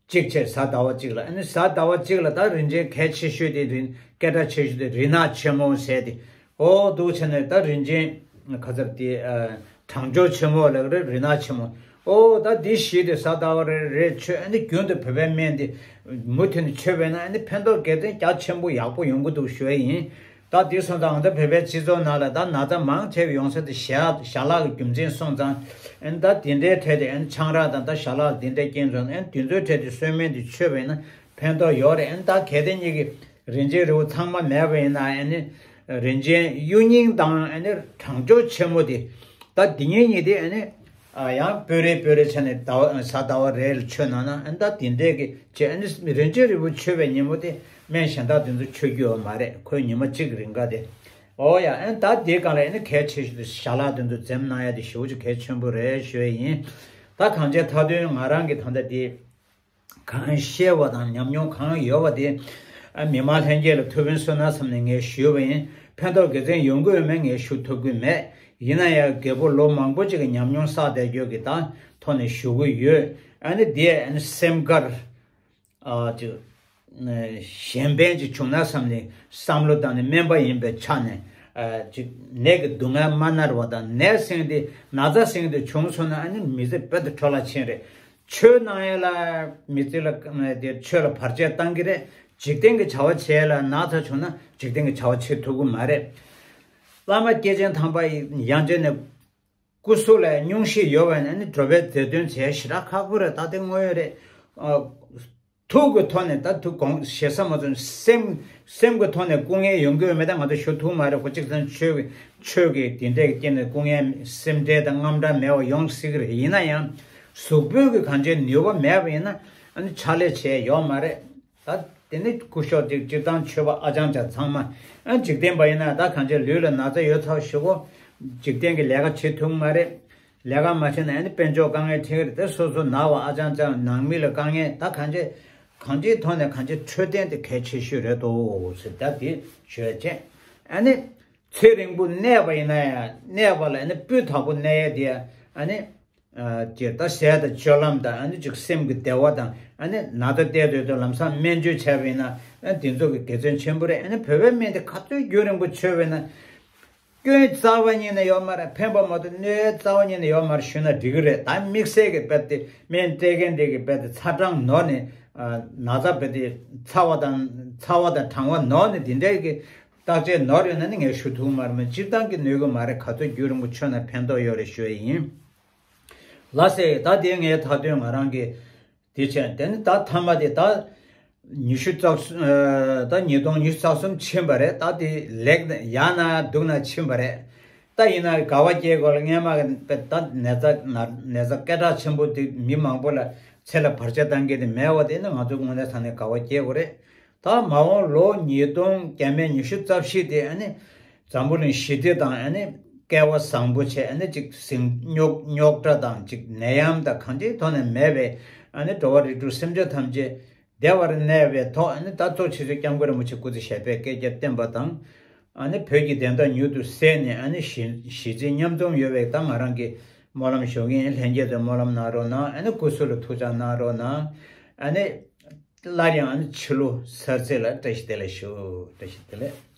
གཅིག་བྱས་གཟའ་ཟླ་བ་གཅིག་ལ། ཨ་ནི་གཟའ་ཟླ་བ་གཅིག་ལ་ད་རིན་ཆེན་གལ་ཆེ་ཤོས་དེ་རིན་སྐད་གྲགས་ཆེ་ཤོས་དེ་རིན་ནག་ཆེན་མོ་ཟེར་ཏེ། ཨོ་འདུག་བྱས་ནས་ད་རིན་ཆེན་ག་ཚར་དེ་ཨ་ གྲང་སྐྱོགས་ཆེན་མོ་ལབ་རེད། རི་ནག་ཆེན་མོ། ཨོ་ད་འདི་བཞི་དེ་གཟའ་ཟླ་བ་རེ་རེ་མཆོད། ཨ་ནི་རྒྱུན་དུ་བོད་པའི་སྨན་དེ་མུ་མཐུད་ནས་མཆོད་པས་ན་ཨ་ནི་ཕན་ཐོགས་དགེ་མཚན་རྒྱ་ཆེན་པོ་ཡག་པོ་ཡོང་གི་འདུག་ཞུ་ཡ་ཡིན། ད་འདི་སོང་ཙང་ང་ཚོ་བོད་པའི་སྤྱི་ཚོགས་ནང་ལ་ད་ན་ཚ་མང་ཆེ་བ་ཡོང་ས་དེ་ཞལ་ཞལ་ལག་གི་རྒྱུ་མཚན་སོང་ཙང་། ཨ་ནི་ད་དེ་འདྲའི་གྲས་དེ་ཨ་ནི་ཆང་རག་དང་ད་ཞལ་ལག་དེ་འདྲའི་རྐྱེན་བྱུང་ཨ་ནི་དེ་ཚོའི་གྲས་དེ་གསོལ་སྨན་དེ་མཆོད་པས་ན་ཕན་ཐོགས་ཡོད་རེད། ཨ་ནི་ད་གལ་ཏེ་གཉིས་ཀྱི་རིན་ཆེན་རིལ་བུ་ཚང་མ་མེད་པ་ཡིན་ན་ཨ་ནི་རིན་ཆེན་གཡུ་རྙིང་དང་ཨ་ནི་གྲང་སྐྱོགས་ཆེན་མོ་དེ། ད་འདི་གཉིས་གཉིས་དེ་ཨ་ནི་ཨ་ཡང་སྤོས་རེ་སྤོས་རེ་བྱས་ནས་ཟླ་བ་གཟའ་ཟླ་བ་རེ་ལ་མཆོད་གནང་ན་ཨ་ནི་ད་དེ་འདྲས་ཀྱི་བྱས། ཨ་ནི་རིན་ཆེན་རིལ་བུ་མཆོད་པའི་ཉིན་མོ་དེ་སྨན་གཞན་དག་དེ་ཚོ་མཆོད་རྒྱུ་ཡོད་མ་རེད། ཁོའི་ཉི་མ་གཅིག་རིང་ག་དེ། ཨོ་ཡ། ཨ་ནི་ད་དེའི་སྒང་ལ་ཨ་ནི་གལ་ཆེ་ཤོས་དེ་ཞལ་ལག་དེ་ཚོ་འཛེམ་གནང་ཡ་དེ་ཞེ་པོ་ཅིག་གལ་ཆེན་པོ་རེད་ཞུ་ཡ་ཡིན། ད་གང་བྱས་མཐའ་དོན་ང་རང་གི་ད་ལྟ་དེ། གང་ཤེས་པ་དང་ཉམས་མྱོང་གང་ཡོད་པ་དེ། ཨ་མི་མང་ལྷན་རྒྱས་ལ་ཐུགས་ཕན་གསོས་ན་བསམ་ནས་ངས་ཞུས་པ་ཡིན། ཕན་ཐོགས་དགེ་མཚན་ཡོང་གི་ཡོད་མེད་ངས་ཞུ་ཐུབ་ཀྱི་མེད། ཡིན་ན་ཡང་རྒད་པོ་ལོ་མང་པོ་ཅིག་གི་ཉམས་མྱོང་བསགས་བསྡད་རྒྱུ་གི་ད་ཐོག་ནས་ཞུ་གི་ཡོད། ཨ་ནི་དེ་ཨ་ནི་སེམས་དཀར། ཨ་ཅིག་གཞན་ཕན་ཅིག་བྱུང་ན་བསམ་ནས་བསམ་བློ་བཏང་ནས་སྨན་པ་ཡིན་པའི་ཆ་ནས། ཨ་ཅིག་ནད་ཀྱི་སྡུག་བསྔལ་མ་མནར་བ་དང་ནད་སེང་དེ་ན་ཚ་སེང་དེ་བྱུང་སོང་ན་ཨ་ནི་མི་ཚེ་དཔེ་དེ་འཕྲོ་བརླག་ཕྱིན་རེད། ཆོས་གནང་ཡས་ལ་མི་ཚེ་ལ་དེ་ཆོས་ལ་བར་ཆད་བཏང་གི་རེད། འཇིག་རྟེན་གྱི་བྱ་བ་བྱས་ལ་ན་ཚ་བྱུང་ན་འཇིག་རྟེན་གྱི་བྱ་བ་བྱེད་ཐུབ་ཀྱི་མ་རེད། བླ་མ་སྐྱེས་ཆེན་དམ་པ་ཡང་ཅིན་ནས་སྐུ་གཟུགས་ལ་སྙུང་གཞི་ཡོད་པ་ཡིན་ན་ནི་འགྲོ་བའི་མཛད་དོན་བྱས་ཞེ་དྲག་ཁག་པོ་རེད། ད་དེ་དངོས་ཡོད་རེད། ཨ་ཐུགས་ཀྱི་ཐོག་ནས་ད་ཐུགས་དགོངས་ཞེ་ས་མ་ཚོམ་སེམས་སེམས་ཀྱི་ཐོག་ནས་སྐུ་ངལ་ཡོང་གི་ཡོད་མེད་ད་ང་ཚོ་ཞུ་ཐུབ་མ་རེད། ཁོ་གཅིག་ཙམ་ཆོས་ཀྱི་ཆོས་ཀྱི་དེ་འདྲའི་རྐྱེན་ནས་སྐུ་ངལ་སེམས་ཁྲལ་དང་དངངས་སྐྲག་མེད་པ་ཡོང་སྲིད་ཀྱི་རེད། ཡིན་ན་ཡང་གཟུགས་པོའི་གི་གང་ཅིའི་ནུས་པ་མེད་པ་ཡིན་ན་ཨ་ནི་ཕྱག་ལས་བྱས་ཡོད་མ་རེད། ད་དེ་ནི་སྐུ་ཞབས་ཅིག་སྤྱིར་བཏང་ཆོས་པ་ཨ་ཅང་ཅང་ཚང་མ་ཨ་འཇིག་རྟེན་པ་ཡིན་ན་ད་གང་ཅིའི་ལུས་ལ་ན་ཚ་ཡོད་ཚར་ཞུ་གོ། འཇིག་རྟེན་གྱི་ལས་ཀ་བྱེད་ཐུབ་མ་རེད། ལས་ཀ་མ་བྱས་ན་ཨ་ནི་དཔལ་འབྱོར་དཀའ་ངལ་འཕྲད་ཀྱི་རེད། དེ་སོ་སོ་ན་བ་ཨ་ཅང་ཅང་ནང་མི་ལ་དཀའ་ངལ་ད་གང་ཅི་གང་ཅིའི་ཐོག་ནས་གང་ཅི་འཕྲོད་བསྟེན་དེ་གལ་ཆེ་ཤོས་རེད་དོ་ཟེར་ད་དེ་ཞུ་ཡ་བྱས། ཨ་ནི་ཚེ་རིང་པོ་གནས་པ་ཡིན་ན་ཡང་གནས་པ་ལ་ཨ་ནི་སྤུས་དག་པོ་གནས་ཡ་དེ་ཨ་ནི་ཨ་ཅེ་ད་ཟས་དང་སྤྱོད་ལམ་དང་ཨ་ནི་ཅིག་སེམས་ཀྱི་བདེ་བ་དང་ཨ་ནི་ན་ཚ་བསྟེན་སྡོད་དུས་ལམ་སང་སྨན་བཅོས་བྱས་པ་ཡིན་ན་ཨ་ནི་དེ་ཚོ་གི་དགེ་མཚན་ཆེན་པོ་རེད། ཨ་ནི་བོད་པའི་སྨན་དེ་ག་ཚོད་རྒྱུན་རིང་པོ་མཆོད་པ་ཡིན་ན། སྐྱོན་རྩ་བ་ཉིད་ནས་ཡོད་མ་རེད། ཕན་པ་མ་གཏོགས་གནོད་རྩ་བ་ཉིད་ནས་ཡོད་མ་རེད་ཞུས་ན་འགྲིག་གི་རེད། ད་དམིགས་བསལ་གྱི་དཔེ་དེ་སྨན་སྤྲད་མཁན་དེ་གི་དཔེ་དེ་ཚ་གྲང་ནོར་ནས་ཨ་ན་ཚ་དཔེ་དེ་ཚ་བ་དང་ཚ་བ་དང་གྲང་བ་ནོར་ནས་དེ་འདྲའི་གི་བརྟག་དཔྱད་ནོར་ཡོད་ན་ནི་ངས་ཞུ་ཐུབ་མ་རེད། མ་སྤྱིར་བཏང་གི་གནོད་གི་མ་རེད། ག་ཚོད་རྒྱུན་རིང་པོ་མཆོད་ན་ཕན་ཐོགས་ཡོད་རེད་ཞུ་ཡ་ཡིན། ལགས་སེ། ད་དེ་ངས་མཐའ་དོན་ང་རང་གི་དེ་བྱས། དེ་ནི་ད་མཐའ་མ་དེ་ད་ཉི་ཤུ་རྩ་གསུམ་ཨ་ད་ཉིས་སྟོང་ཉི་ཤུ་རྩ་གསུམ་ཕྱིན་པ་རེད། ད་དེ་ལེགས་ན་ཡག་ན་སྡུག་ན་ཕྱིན་པ་རེད། ད་ཡིན་ན་དགའ་བ་སྐྱེ་དགོས་ལ་སྔས་མ་གི་ད་ནད་ཚ་ན་ནད་ཚ་སྐད་གྲགས་ཆེན་པོ་དེ་མི་མང་པོ་ལ་ཚེ་ལ་བར་ཆད་བཏང་མཁན་དེ་མེད་པ་དེ་ནི་ང་ཚོ་དངོས་གནས་ས་ནས་དགའ་བ་སྐྱེ་དགོས་རེད། ད་མ་འོངས་ལོ་ཉིས་སྟོང་བརྒྱ་མེད་ཉི་ཤུ་རྩ་བཞི་དེ་ཨ་ནི་འཛམ་བུ་གླིང་ཞི་བདེ་དང་ཨ་ནི་སྐལ་བ་བཟང་པོ་བྱས། ཨ་ནི་ཅིག་ཟིང་རྙོག་རྙོག་དྲ་དང་ཅིག་ནད་ཡམས་དང་གང་ཅིའི་ཐོག་ནས་མེད་པའི་ཨ་ནི་འགྲོ་བ་རིགས་དྲུག་སེམས་ཅན་ཐམས་ཅད་བདེ་བར་གནས་པའི་ཐོག་ཨ་ནི་ད་གཙོ་ཆེ་ཤོས་སྐྱབས་མགོན་རིན་པོ་ཆེ་སྐུ་ཚེ་ཞབས་པད་བསྐལ་བརྒྱར་བརྟན་པ་དང་། ཨ་ནི་བོད་ཀྱི་བདེན་མཐའ་མྱུར་དུ་གསལ་ནས་ཨ་ནི་གཞི་གཞི་རྩའི་མཉམ་འཛོམས་ཡོད་པའི་ད་ང་རང་གི་སྨོན་ལམ་ཞུ་གི་ཡིན། ལྷན་རྒྱས་ཚོས་སྨོན་ལམ་གནང་རོགས་གནང་། ཨ་ནི་སྐུ་གཟུགས་ལ་ཐུགས་ཅག་གནང་རོགས་གནང་། ཨ་ནི། སླར་ཡང་ཕྱི་ལོ་གསར་ཚེས་ལ་བཀྲ་ཤིས་བདེ་ལེགས་ཞུ། བཀྲ་ཤིས་བདེ་ལེགས།